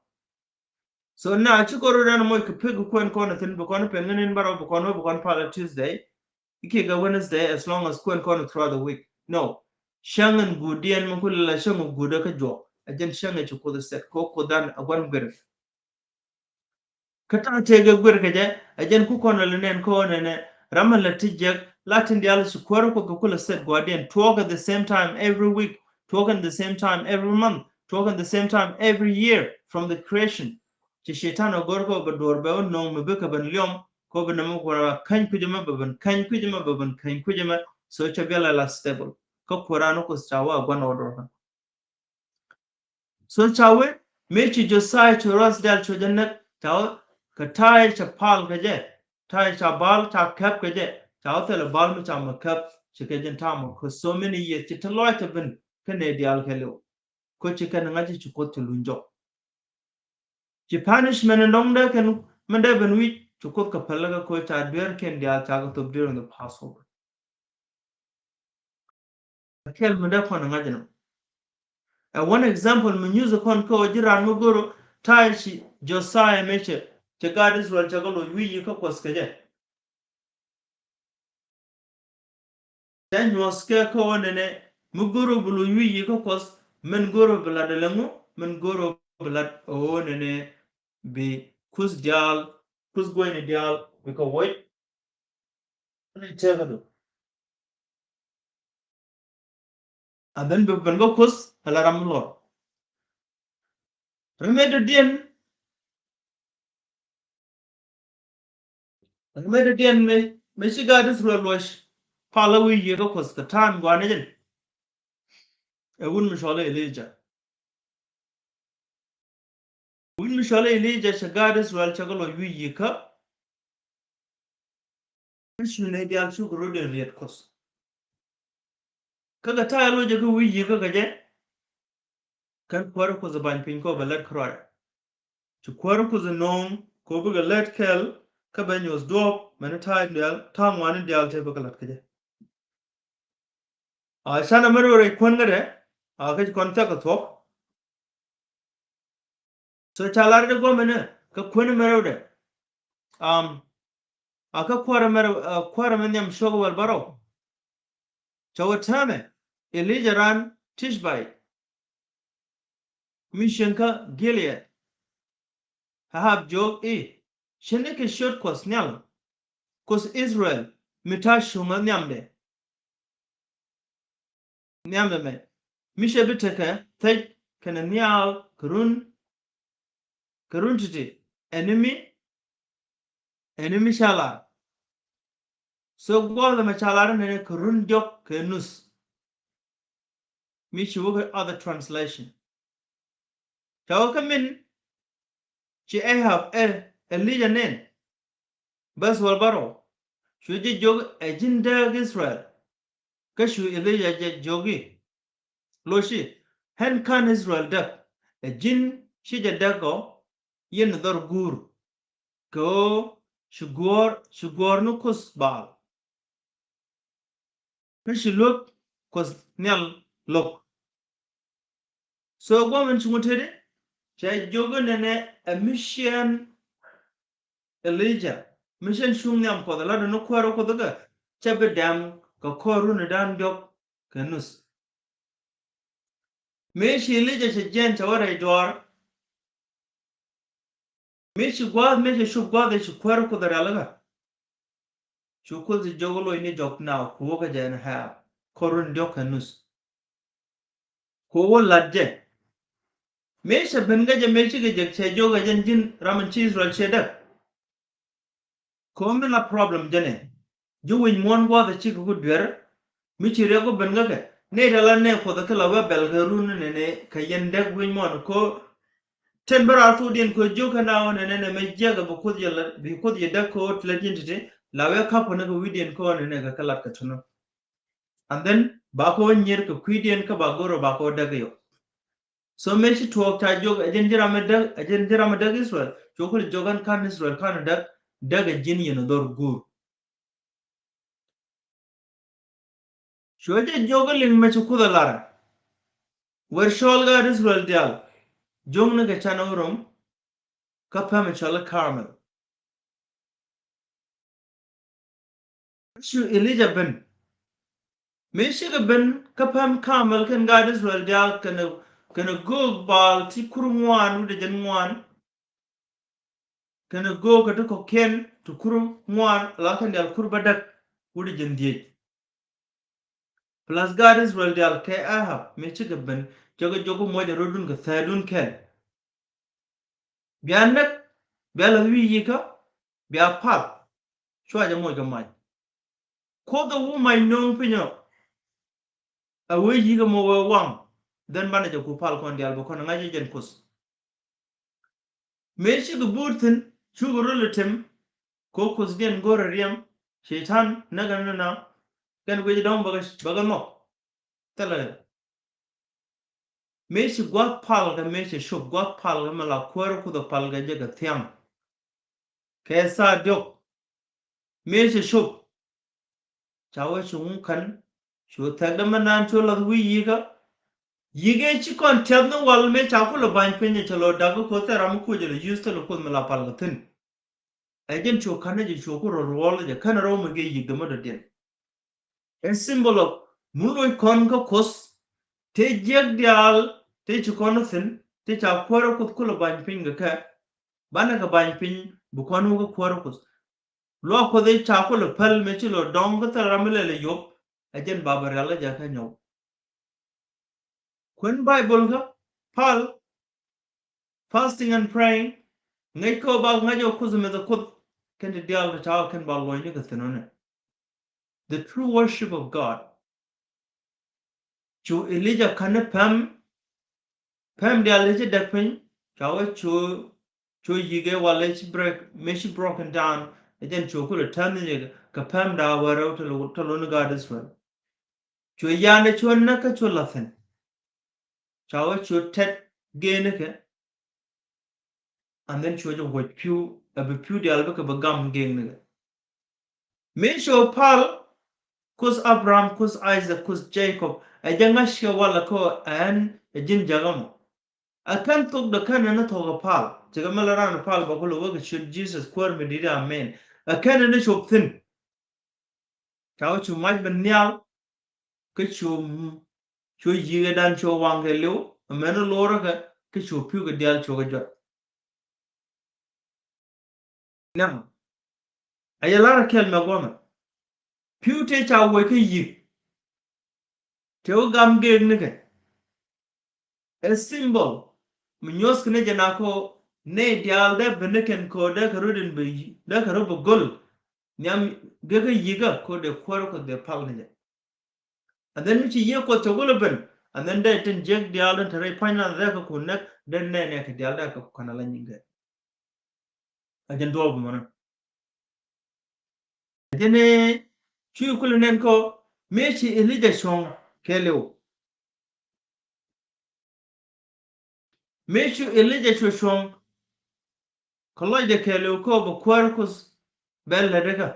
So na ci kɔn rɔ dan moc kɛ pek kuɛn kɔn thi̱n bi kɔn pen ŋänin bärɔw bi kɔn wä bi kɔn pal ɛ Tuesday. Ikiɛ kɛ Wednesday as long as kuɛn kɔn throughout the week. No. Cäŋ in guudiɛn mi kulɛ la cäŋ in guudä kä juɔk. Ɛ jɛn cäŋ in ci Kuoth set kɛ Kuoth dan a guan guir. Kä ta̱a̱ tëë kɛ guir kɛ jɛ ɛ jɛn ku kɔn lɛ nɛn kɔn nɛnɛ ram in la ti jiɛk la tin diaal ci kuäär Kuoth kɛ kulɛ set gua̱diɛn tuɔɔk at the same time every week, tuɔɔk in the same time every month, tuɔɔk in the same time every year from the creation. Ci Cɛytan ɛ gɔr kɛ bɛ duɔr bɛ wä no̱o̱ŋ mi bikɛ ben liɔm kɛ bɛ nɛmɛ kuɔrɛ käny kui̱c ɛmɛ bɛ ben käny kui̱c ɛmɛ bɛ ben käny kui̱c ɛmɛ. So cɛ biɛl ɛ la stable kä kuäär an Kuoth ca wä ɛ gua̱n ɔ duɔr kä. So ca wee mëë ci Josiah ci ruath dɛl cuɛ jɛ näk ca wee kɛ ta̱a̱ ca pal kɛ jɛ. Ta̱a̱ ca bal ca käp kɛ jɛ ca wä thilɛ bal mi ca mɛ käp ci kɛ jɛn ta̱a̱ mɔ kɛ so many years ci te lɔc te ben kä nɛ diaal kɛ liw. Kä ci kɛn ŋa̱c ci Kuoth ci luny jɔk. Ci punishment in dɔ̱ŋ dee kɛn min dee ben wi̱c ci Kuoth kɛ päl kɛ kä ca dueer kɛn diaal ca kɛ thop during the Passover. Kɛl mi dee kɔn ŋa̱c nɔ. Ɛ one example mi nyuth kɔn kä ɣöö ji̱ raan mi go̱ro̱ ta̱a̱ ci Josiah mëë cɛ cɛ gaat Israel cɛ kɛ loc wi̱i̱ yi kä Kuɔth kɛ jɛ. Cɛ nyuɔ̱th kɛ kä ɣöö nɛnɛ mi go̱ro̱ bi loc wi̱i̱ yi kä Kuɔth min go̱ro̱ bi lat ɛlɛ ŋu min go̱ro̱ bi lat ɣöö nɛnɛ bi kuth diaal kuth guɔ̱cni diaal bi kɛ woc. Ni tëëkädu. And then bi ben kä Kuoth ala ram mi luɔr. Ram mi dɔ̱diɛn. Ram mi dɔ̱diɛn mi mi ci gaat Israel luɔc. Palä wi̱i̱ yiëë kä Kuoth kɛ ta̱a̱n gua̱a̱n ni jɛn. Ɛ wut mi cɔl Elijah. Wi̱c mi cɔl Elijah cɛ gaat Israel cɛ kɛ lɔc wi̱i̱ yi̱kä. Kä cuc nɛy diaal cukɛ rɔ̱diɛn riet Kuɔth. Kä kɛ ta̱a̱ loc jɛ kä wi̱i̱ yi̱kä kɛ jɛ. Kɛn kuäär Kuɔth ɛ ba̱ny piny kɔ bɛ lät kärɔa. Ci kuäär Kuɔth ɛ no̱o̱ŋ kɔ bikɛ lät kɛl kä bɛ nyuɔth duɔ̱ɔ̱p mɛn ta̱a̱ diaal ta̱a̱ ŋuani diaal tëë bikɛ lät kɛ jɛ. A canɛ mɛ rɛw rɛy kuän kä dɛ a kä ci kɔn thɛk kɛ thuɔ̱k. So ca lar dɛ guɔmɛ ni kä kuän mɛ rɛw dɛ. Am a kä kuarɛ mɛ rɛw a kuarɛ mɛ nhiam cuɔk wäl bärɔw. Ca wä täämɛ Elijah ran Tishbi. Mi cieŋ kä Gilead. Ahab jiök i̱, cä nikɛ ciöt Kuɔth Nhial, Kuoth Israel, mi ta̱a̱ cuŋä nhiamdɛ. Nhiamdɛ mɛ mi cɛ bi tekɛ thec kɛnɛ nhial kɛ run, kɛ run ti̱ti̱ ɛn mi, ɛn mi ca lar. So guɔth ɛmɛ ca lar nɛnɛ kɛ run diɔk kɛ nuth. Mi ci wä kɛ other translation. Ca wä kä min ci Ahab ɛ Elija nɛn. Bäth wäl bärɔw. Cu jɛ jiök ɛ ji̱n dääk Israel. Kä cu Elija jɛ jiök i̱, lo̱c i̱, ɣän /ka̱n Israel däk, ɛ ji̱n ci jɛ däk ɔ, yɛn dhɔr guur. Kɛ ɣöö ci guɔ̱ɔ̱r, ci guɔ̱ɔ̱r ni kuoth Baal. Kä ci luek kuoth nhial lo̱k. So gua̱a̱th min ci ŋut tetdi, cɛ jiök i̱ nɛnɛ ɛ mi cɛ Elija, mi cɛ cuŋ nhiam Kuɔth ɛ la̱t ni kuäärä Kuoth ikä, cɛ bi dɛm kɛ kɔr runi da̱ŋ diɔ̱k kɛ nuth. Mëë ci Elija cɛ jiɛn cɛ wä rɛy duaar. Mëë ci gua̱a̱th, mëë cɛ cop gua̱a̱th ëë ci kuäärä Kuoth ɛ rialikä. Cu Kuoth jiök i̱ lo̱cni jɔk naaw, ku wä kä jɛ ɛn Ahab, kɔr runi diɔ̱k kɛ nuth. Ku wä la̱t jɛ. Mëë cɛ ben kä jɛ, mëë cikɛ jek, cɛ jiök ɛ jɛn, ji̱n ram in ci Israel ciɛ däk. Kɛ ɣöö mi la problem jɛn ɛ, ji̱ wi̱c muɔ̱ɔ̱n gua̱a̱th ɛ cikɛ ku duer. Mi ci riɛk ku ben kä kɛ, nɛy tɛ la nɛy Kuɔth ɛ kɛ la wee bɛl kɛ runi nɛnɛ kɛ yɛn däk wi̱c muɔ̱ɔ̱n kɛ ɣöö tin bä raar thokdiɛn kɛ ɣöö jiök kɛ naaw nɛnɛ nɛ mɛ jiäkɛ bi Kuoth yɛ lät, bi Kuoth yɛ däk kɛ ɣöö ti lät ji̱n ti̱ti̱, la wee ka̱pä ni kɛ wi̱cdiɛn kɛ ɣöö nɛnɛ kɛ kɛ lat kɛ tɔ̱nä. And then ba kɛ wä nyier kɛ kui̱diɛn kä ba go̱r ɔ ba kɛ wä däk iɔ. So mëë ci tuɔɔk ca jiök ɛ jɛn ji̱ ram mi däk, ɛ jɛn ji̱ ram mi däk Israel, cu kulɛ jiök ɣän /ka̱n Israel /ka̱n däk, däk ɛ ji̱n yɛn dhɔr guur. Cuɛ jɛ jiök i̱ liŋ mëë ci Kuoth ɛ lar ɛ. Wër cɔl gaat Israel diaal, jiökni kɛ canɛ wä rom kä päm cɔal i̱ Karmel. Cu Elija ben. Mëë cikɛ ben kä päm Karmel kɛnɛ gaat Israel diaal, kɛnɛ, kɛnɛ göök Baal ti kur ŋuan wi̱cdɛ jiɛn ŋuan, kɛnɛ göök kä ti kɔ̱kiɛn ti kur ŋuan, la kɛn diaal kur bädäk wi̱cdɛ jiɛn dhieec. Plus gaat Israel diaal kɛ Ahab mëë cikɛ ben, cɛ kɛ jiök i̱ muɔcɛ rɔ̱dun kɛ thädun kɛl. Bia näk, bia la̱th wi̱i̱ yi̱kä, bia pal. Cua jɛ moc kɛ mac. Kuoth ɛ wä mac nööŋ piny ɔ. Ɛ wee yi̱kä mɔ wee waŋ. Then banɛ jɛ ku pal kɔn diaal bɛ kɔn ŋa̱c jɛ jɛn Kuoth. Mëë cikɛ buut thi̱n, cukɛ röl item. Kɛ Kuothdiɛn go̱rɛ riɛm, Cɛytan näk ɛn na. Kɛn guic dɔ̱ŋ bäkɛ, bäkɛ nhɔk. Thilɛ. Mëë ci gua̱th pal kɛ, mëë ci cop gua̱th pal kɛ, mi la kuäärä Kuoth ɛ pal kɛ jɛ kɛ thiaŋ. Kɛ thaa diɔ̱k. Mëë ci cop. Ca wee cu ŋu kän. Cu thɛkdä mi naan cu la̱th wi̱i̱ yi̱kä. Yi̱kä ci kɔn tiath ni wal mëë ca kulɛ ba̱ny piny cɛ lɔ da̱k kä Kuoth thil ram mi kuc lɛ use thil Kuoth mi la pal kɛ thi̱n. Ɛ jɛn cu kän ni jɛ cu ku rɔ ruɔl jɛ kän rɛw mi gee yi̱k dämä dɔ̱diɛn. Ɛ symbol of mun loc kɔn kä Kuoth. Tëë jiäk diaal tëë ci kɔn thi̱n tëë ca kuäärä Kuoth kulɛ ba̱ny piny kɛ kɛ. Banɛ kɛ ba̱ny piny bi kɔn wä kä kuäärä Kuoth. Luaak Kuoth i̱ ca kulɛ päl mëë ci lɔ dɔ̱ŋ kä thil ram mi lɛl ɛ yop. Ɛ jɛn ba bɛ rial kä jɛ kä nyɔw. Kuɛn Bible kä pal, fasting and praying. Ŋäc kä ba ŋäc ɔ Kuoth meth ɔ Kuoth. Kɛn ti diaal ti ca kɛn ba luɔ̱nyni kɛ thi̱n ɔ nɛ. The true worship of God. Cu Elija kän ni päm. Päm diaal ti ci däk piny. Ca wee cu, cu yi̱k ɛ wal ɛ ci break, mëë ci broken down. Ɛ jɛn cu kulɛ täth ni jɛ kɛ päm da̱a̱ wä rɛw te lo, te lo ni gaat Israel. Cu yan ɛ cu näk kä cu la̱th thi̱n. Ca wee cu tɛt geeni kɛ. And then cu jɛ wuɔc pi̱w, ɛ bi pi̱w diaal bikɛ bi gam geeni kɛ. Mëë cu pal, Kuoth Abraham, Kuoth Isaac, Kuoth Jacob, ɛ jɛ ŋa̱c kɛ walɛ kä ɛn ɛ ji̱n jäkä mɔ. Ɛ kɛn thok dee kɛn ni thok ɛ pal. Cikɛ mi la raan pal bä kulɛ wä kɛ ciöt Jesus Kuäär mi di̱t, amen. Ɛ kɛn ni cop thi̱n. Ca wä cu mac ben nhial. Kä cu, cu yi̱kɛ dan cu waŋ kɛ li̱w, amäni lorä kɛ, kä cu pi̱w kɛ diaal cu kɛ jɔt. Now, a yɛ lar a kɛl mɛ guɔmɛ. Pi̱w tëë ca wec kä yi̱k. Tëë wä gam geeknikɛ. Ɛ symbol mi nyuɔ̱thkɛ ni jɛ na ko nɛy diaal dee ben ni kɛn ko dee kɛ rot in bi, dee kɛ rot bi go̱l. Nhiam gekä yikä ko dee kuäär ko dee pal ni jɛ. And then mi ci yiëë Kuɔth cɛ wä lɛ ben. And then dee tin jiäk diaal den te rɛy pa̱ny na dee kɛ ku näk, den nɛy nɛy kɛ diaal dee kɛ ku kän ala nyinkɛ. A jɛn duɔɔp mɔnɔ. A jɛn ni cu kulɛ nɛn kɔ mëë ci Elija cuɔ̱ŋ kɛɛliw. Mëë cu Elija cu cuɔ̱ŋ kɛ lɔcdɛ kɛɛliw kɔ bɛ kuäär Kuoth bɛ lätdɛ kä.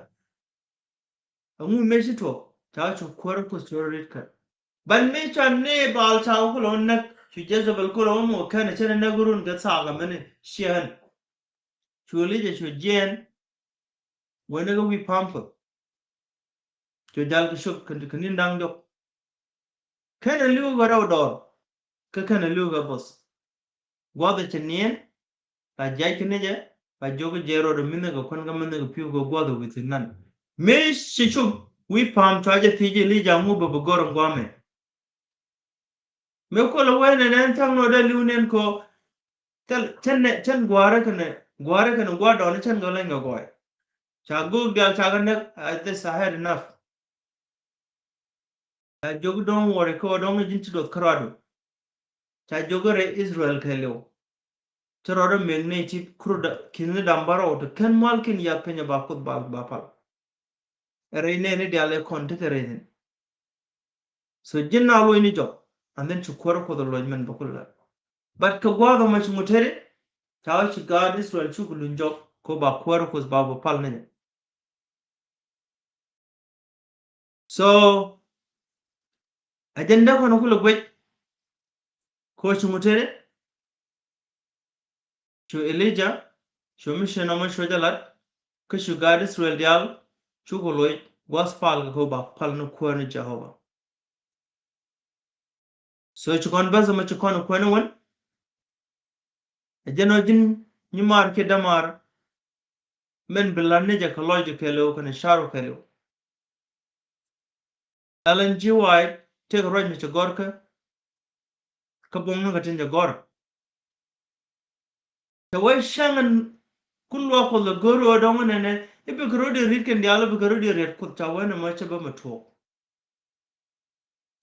Ɛŋu mëë ci tuɔɔk ca cu kuäär Kuoth cu rɔ rit kä. Ban mëë ca ni Baal ca wä kulɛ wä näk cu Jezebel kulɛ wä mɔ kɛn cɛ ni näk run kɛ thaak ɛmɛni ciɛ ɣän. Cu Elija cu jiɛɛn wee ni kɛ wi̱i̱ pa̱a̱m Kuɔth. Cu jal kɛ cop kɛ ni̱n da̱ŋ diɔk. Kɛn ɛ li̱w kɛ rɛw dɔɔr kä kɛn ɛ li̱w kɛ both. Gua̱th ɛ cɛ niɛn la jiac kɛ ni jɛ la jiök kɛ jɛ rɔɔdɛ mi̱nhɛ kɛ kuän kä mi̱nhɛ kɛ pi̱w kɛ gua̱th ɛ wi̱i̱ thi̱n nan. Mëë ci cop wi̱i̱ pa̱a̱m cua jɛ thiec Elija ŋu bɛ bi gɔ̱r in gua̱a̱mɛ. Mëë kulɛ wee nɛn ɛn tha̱a̱ŋ nɔ dee li̱w nɛn kɔ. Cɛn, cɛn nɛ, cɛn gua̱a̱rä kɛnɛ, gua̱a̱rä kɛnɛ gua̱a̱r dɔɔni cɛn kɛ leny kɛ gɔɔy. Ca go̱o̱k diaal ca kɛ näk, I, this, I had enough. Ca jiök don't worry kɛ ɣöö dɔ̱ŋ ji̱n ci duɔth kärɔadu. Ca jiök rɛy Israel kɛɛliw. Ci rɔɔdɛ mëëk nɛy ti kurudä ki̱n ni da̱ŋ bärɔw ti kän mua̱lkiɛn yath piny ɛ ba Kuoth ba, ba pal. Rɛy nɛɛni diaal ɛ kɔn tekɛ rɛy thi̱n. So ji̱n na luɔ̱c ni jɔk, and then ci kuäär Kuoth ɛ luɔ̱c mɛn bä kulɛ. But kɛ gua̱a̱th ɛmɔ ci ŋut teri ca wä ci gaat Israel cuk luny jɔk kɛ ba kuäär Kuoth ba bä pal ni jɛ. So agenda kɔn kulɛ guic kɛ ci ŋut teri. Cu Elija, cu mi ci nɔmɔ cu jɛ lat, kä cu gaat Israel diaal, cukɛ loc gua̱th pal kɛ kɛ ba pal ni kuäär ni Jehovah. So ci kɔn bäth ɛmɔ ci kɔn kuäär ni wän. Ɛ jɛn ɔ ji̱n nyimaar kiɛ dämaar min bi lat ni jɛ kɛ lɔcdɛ kɛɛliw kɛnɛ ca̱ru kɛɛliw. Ellen G. White tëëkɛ ruac mi cɛ gɔ̱rkä kä buɔ̱ŋni kɛ tin cɛ gɔ̱r. Cɛ wee cäŋ ɛn kun luaak Kuɔth lɛ go̱r ɣöö dɔ̱ŋ nɛnɛ i̱ bikɛ rɔ̱diɛn ri̱t kɛn diaal i̱ bikɛ rɔ̱diɛn riɛt Kuoth ca wee nɛmɔ cɛ bä mi tuɔɔk.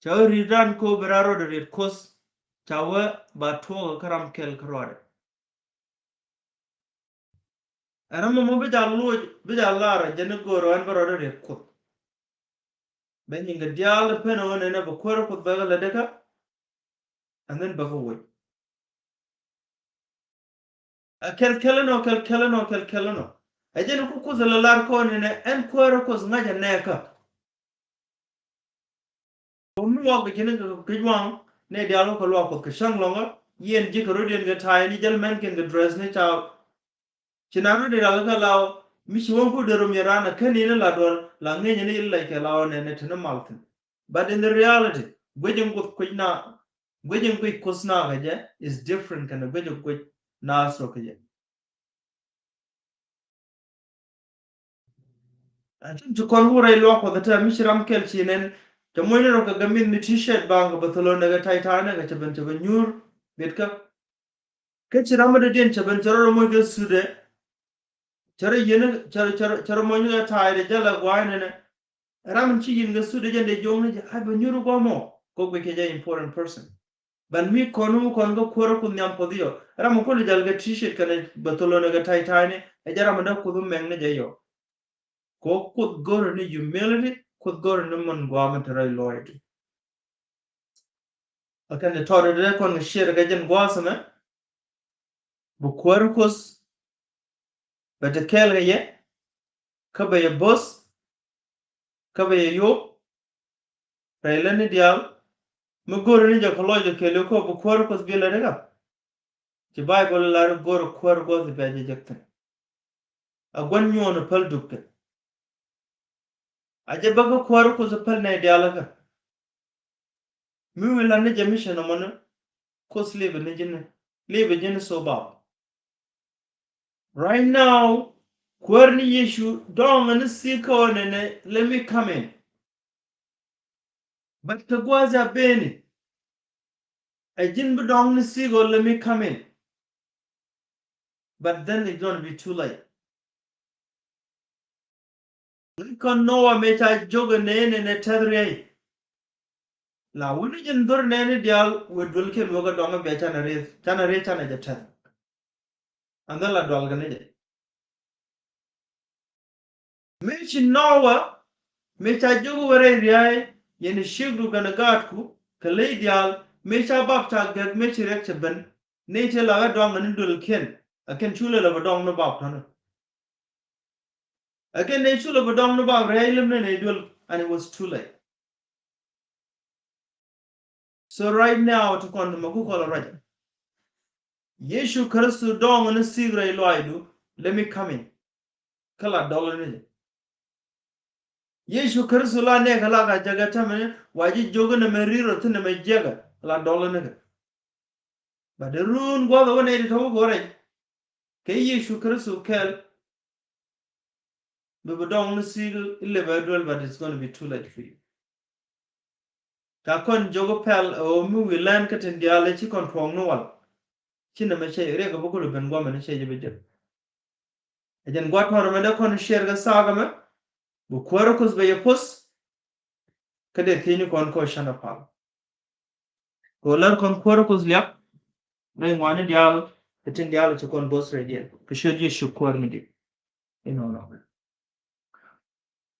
Ca wee ri̱t ran ko̱o̱p bi ran rɔɔdɛ riɛt Kuoth ca wee ba tuɔɔk kä ram kɛl kä rɔɔdɛ. Ɛ ram mɔ bi jal loc bi jal lar ɛ jɛn i̱ go̱o̱r ɣän bä rɔɔdɛ riɛt Kuoth. Bɛ nyiŋ kɛ diaal pen ɣän ɛn ɛ bɛ kuäär Kuoth bɛ kɛ lɛ dee kä. And then bä kɛ woc. Ɛ kɛl kɛl ɛnɔ kɛl kɛl ɛnɔ kɛl kɛl ɛnɔ. Ɛ jɛn ku Kuoth ɛ lɛ lar kɔn ɛn ɛ ɛn kuäär Kuoth ŋa̱c ɛ nɛɛkä. Kɔn mi luaak kɛ ji̱n kɛ juaŋ nɛ diaal wä kɛ luaak Kuɔth kɛ cäŋ lɔŋä. Yɛn ji̱ kɛ rɔ̱diɛn kɛ ta̱a̱ ni jäl mɛn kɛn kɛ dress ni ca. Ci na rɔ̱diɛn diaal kɛ law mi ci wäŋ ku dee rom yɛ raan a kän in la duɔl la ŋeny ni ilɛc kɛ law nɛ ni te ni mal thi̱n. But in the reality guic in Kuoth kuic na guic in guic Kuoth na kɛ jɛ is different kɛn guic in guic na so kɛ jɛ. Ɛn tin ti kɔn wurɛ iluak Kuɔth ɛ tɛm mi ci ram kɛl ci nɛn. Cɛ muɔ̱cni rɔ kɛ gɛ mith mi t-shirt baŋ kɛ bɛ tholo̱n ɛ kɛ ta̱y ta̱a̱nɛ kɛ cɛ ben cɛ bɛ nyuur. Bit kä kä ci ram mi dɔ̱diɛn cɛ ben cɛ rɔ rɔ muɔ̱c kɛ sudɛ. Cɛ rɔ yieni cɛ rɔ cɛ rɔ cɛ rɔ muɔ̱c kɛ ta̱a̱y dɛ jɛ lɛ gua̱a̱y nɛnɛ. Ram in ci yieni kɛ sudɛ jɛ dee jo̱o̱ŋni jɛ a bɛ nyuur gua̱a̱ mɔ kɛ guic kɛ jɛ important person. Ban mi kɔn wä kɔn kä kuäärä Kuoth nhiam Kuɔth yɔ. Ram mi kɔn jal kɛ t-shirt kɛnɛ bɛ tholo̱n kɛ ta̱y ta̱yni ɛ jɛ ram mi dee Kuoth wä mɛŋni jɛ yɔ. Kɛ wä Kuoth go̱rɛ ni humility, Kuoth go̱rɛ ni mɔn gua̱a̱ mi te rɛy lɔɔcdi. Ɛ kɛn tɔɔt dee kɔn kɛ share kɛ jɛn gua̱a̱th ɛmɛ. Bi kuäärä Kuoth bɛ te kɛɛl kɛ yɛ kä bɛ yɛ bo̱th kä bɛ yɛ yop. Rɛy lätni diaal mi go̱o̱ri ni jɛ kɛ lɔcdɛ kɛɛliw kä bi kuäärä Kuoth bi lɛ rikä. Ci Bayböl lar go̱o̱ri kuäärä Kuoth bia jɛ jek thi̱n. A gua̱n nyuɔɔn päl dupkɛ. A jɛ bä kä kuäärä Kuoth päl nɛy diaal kä. Mi wi̱i̱ la̱t ni jɛ mi cɛ nɔmɔ ni Kuoth li̱bɛ ni ji̱n, li̱bɛ ji̱n so bap. Right now kuäär ni Yecu dɔ̱ŋ ni thi̱i̱ kä ɣän ɛnɛ let me come in. But kɛ gua̱a̱th a beni ɛ ji̱n bi dɔ̱ŋ ni thi̱i̱ ɣän let me come in. But then it's gonna be too late. Kɔn Noa mëë ca jiök ɛ nɛy nɛnɛ tɛth riey. La wuni ji̱n dhor nɛɛni diaal wee duel kiɛ luäk ɛ dɔŋ ɛ bia canɛ rieth canɛ rieth canɛ jɛ tɛth. And then la dual kɛ ni jɛ. Mëë ci Nowa, mëë ca jiök wä rɛy riay, yɛn ciekdu kɛnɛ gaatku kɛ ley diaal, mëë ca bap ca gɛk, mëë ci riɛk cɛ ben, nɛy tëë la ɣä dɔaŋ ni duëlkiɛn, ɛ kɛn cu lɛ lɛ bɛ dɔŋ ni bap tɔnä. Ɛ kɛn nɛy cu lɛ bɛ dɔŋ ni bap riay lɛm ni nɛy duël, and it was too late. So right now, ti kɔn ti mɛ ku kɔl ruac. Yecu Kritho dɔŋ ni thi̱i̱k rɛy lɔaacdu, let me come in. Kä la dɔl ni jɛ. Yecu Kritho la nɛɛk la ka jɛ kɛ tämɛ ni, wa ji̱ jiök ni mɛ ri̱r ɔ thi̱n ni mɛ jiɛkɛ, la dɔl ni kɛ. But the run gua̱th ɛ wä nɛy ti tɔ̱ wä kɛ wä rɛc. Kɛ Yecu Kritho kɛl, bi bi dɔŋ ni thi̱i̱k ilɛ bɛ duel, but it's gonna be too late for you. Ca kɔn jiök pɛl ɛ ɣöö mi wi̱i̱ lɛn kä tin diaal ɛ ci kɔn tuɔɔk ni wal. Ci nɛmɛ cɛ riɛk ɛ bä kulɛ ben guamɛ ni cɛ jɛ bɛ jek. Ɛ jɛn gua̱t tɔ̱rɛ mɛ dee kɔn share kɛ thaak ɛmɛ. Bi kuäärä Kuoth bɛ yɛ poth. Kä dee thiecni kɔn kä cän a pal. Kɛ ɣöö lär kɔn kuäärä Kuoth liak rɛy ŋuani diaal kɛ tin diaal ci kɔn bo̱th rɛydiɛn kɛ ciöt Yecu Kuäär mi di̱i̱t. Inɔnɔ.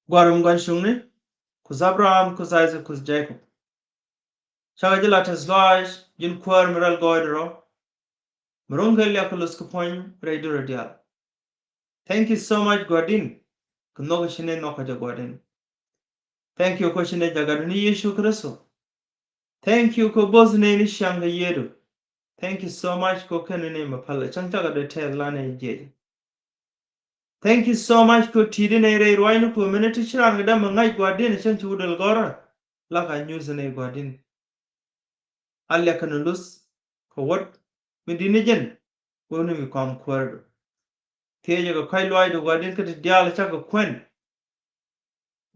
Gua̱r mi gua̱n cuŋni, Kuoth Abraham, Kuoth Isaac, Kuoth Jacob. Cakɛ ji̱ la tɛth lɔaac, ji̱n Kuäär mi rɛl gɔɔydɛ rɔ. Mi ro̱ŋ kɛ liak kɛ luth kɛ puɔ̱ny rɛydu rɔ diaal. Thank you so much Gua̱di̱n. Kɛ nhɔk ci nɛy nhɔk kɛ jɛ Gua̱di̱n. Thank you kɛ ci nɛy jagatdu ni Yecu Kritho. Thank you kɛ bo̱th nɛy ni ciaŋ kɛ yiëëdu. Thank you so much kɛ kɛn ni nɛy mɛ päl cäŋ cakɛ dee tɛth la nɛy jiɛc. Thank you so much kɛ ti̱i̱t ni nɛy rɛy ruacni kɛ minute ci raan kɛ dämɛ ŋa̱c Gua̱di̱n cäŋ ci wä däl gɔ̱rä. La ka nyuuth ni nɛy Gua̱di̱n. A liak kɛn luth kɛ wät mi di̱t ni jɛn. Wä ni mi kɔam kuäärdu. Thiecɛ kɛ kɔ̱a̱c lɔaacdu Gua̱di̱n kä ti diaal cakɛ kuɛn.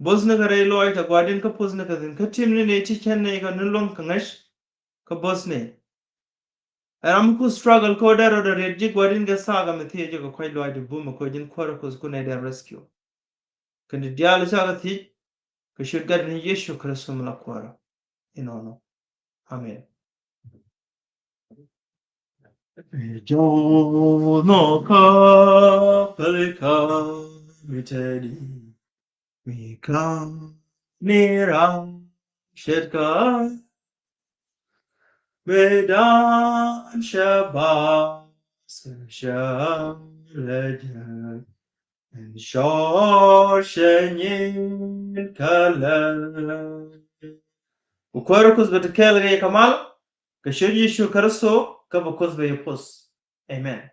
Bo̱thnikɛ rɛy lɔaac tɛ Gua̱di̱n kä po̱thnikɛ thi̱n kä tim ni nɛy ti cän nɛy kɛ ni luäŋ kɛ ŋäc. Kä bo̱thni. Ɛ ram mi ku struggle kä wä dee rɔ dee riet ji̱ Gua̱di̱n kɛ thaak ɛmɛ thiecɛ kɛ kɔ̱a̱c lɔaacdu bumɛ kɛ ji̱n kuäärä Kuoth ku nɛy dee rescue. Kɛn ti diaal cakɛ thiec kɛ ciöt Gatdɛ ni Yecu Kritho mi la Kuäärä. Inɔnɔ. Amen. Jɔw nhɔkä pälikä mi tɛdi mi ka̱n ni ram ce̱tkä. Mëë dan cɛ bath cɛ lɛ jɛ ɛn cɔɔr cɛ nyin kɛ lɛ. Bi Kuäär Kuoth bɛ ti kɛɛl kɛ yɛ kɛ mal kɛ ciöt Yecu Kritho kä bi Kuoth bɛ yɛ poth. Amen.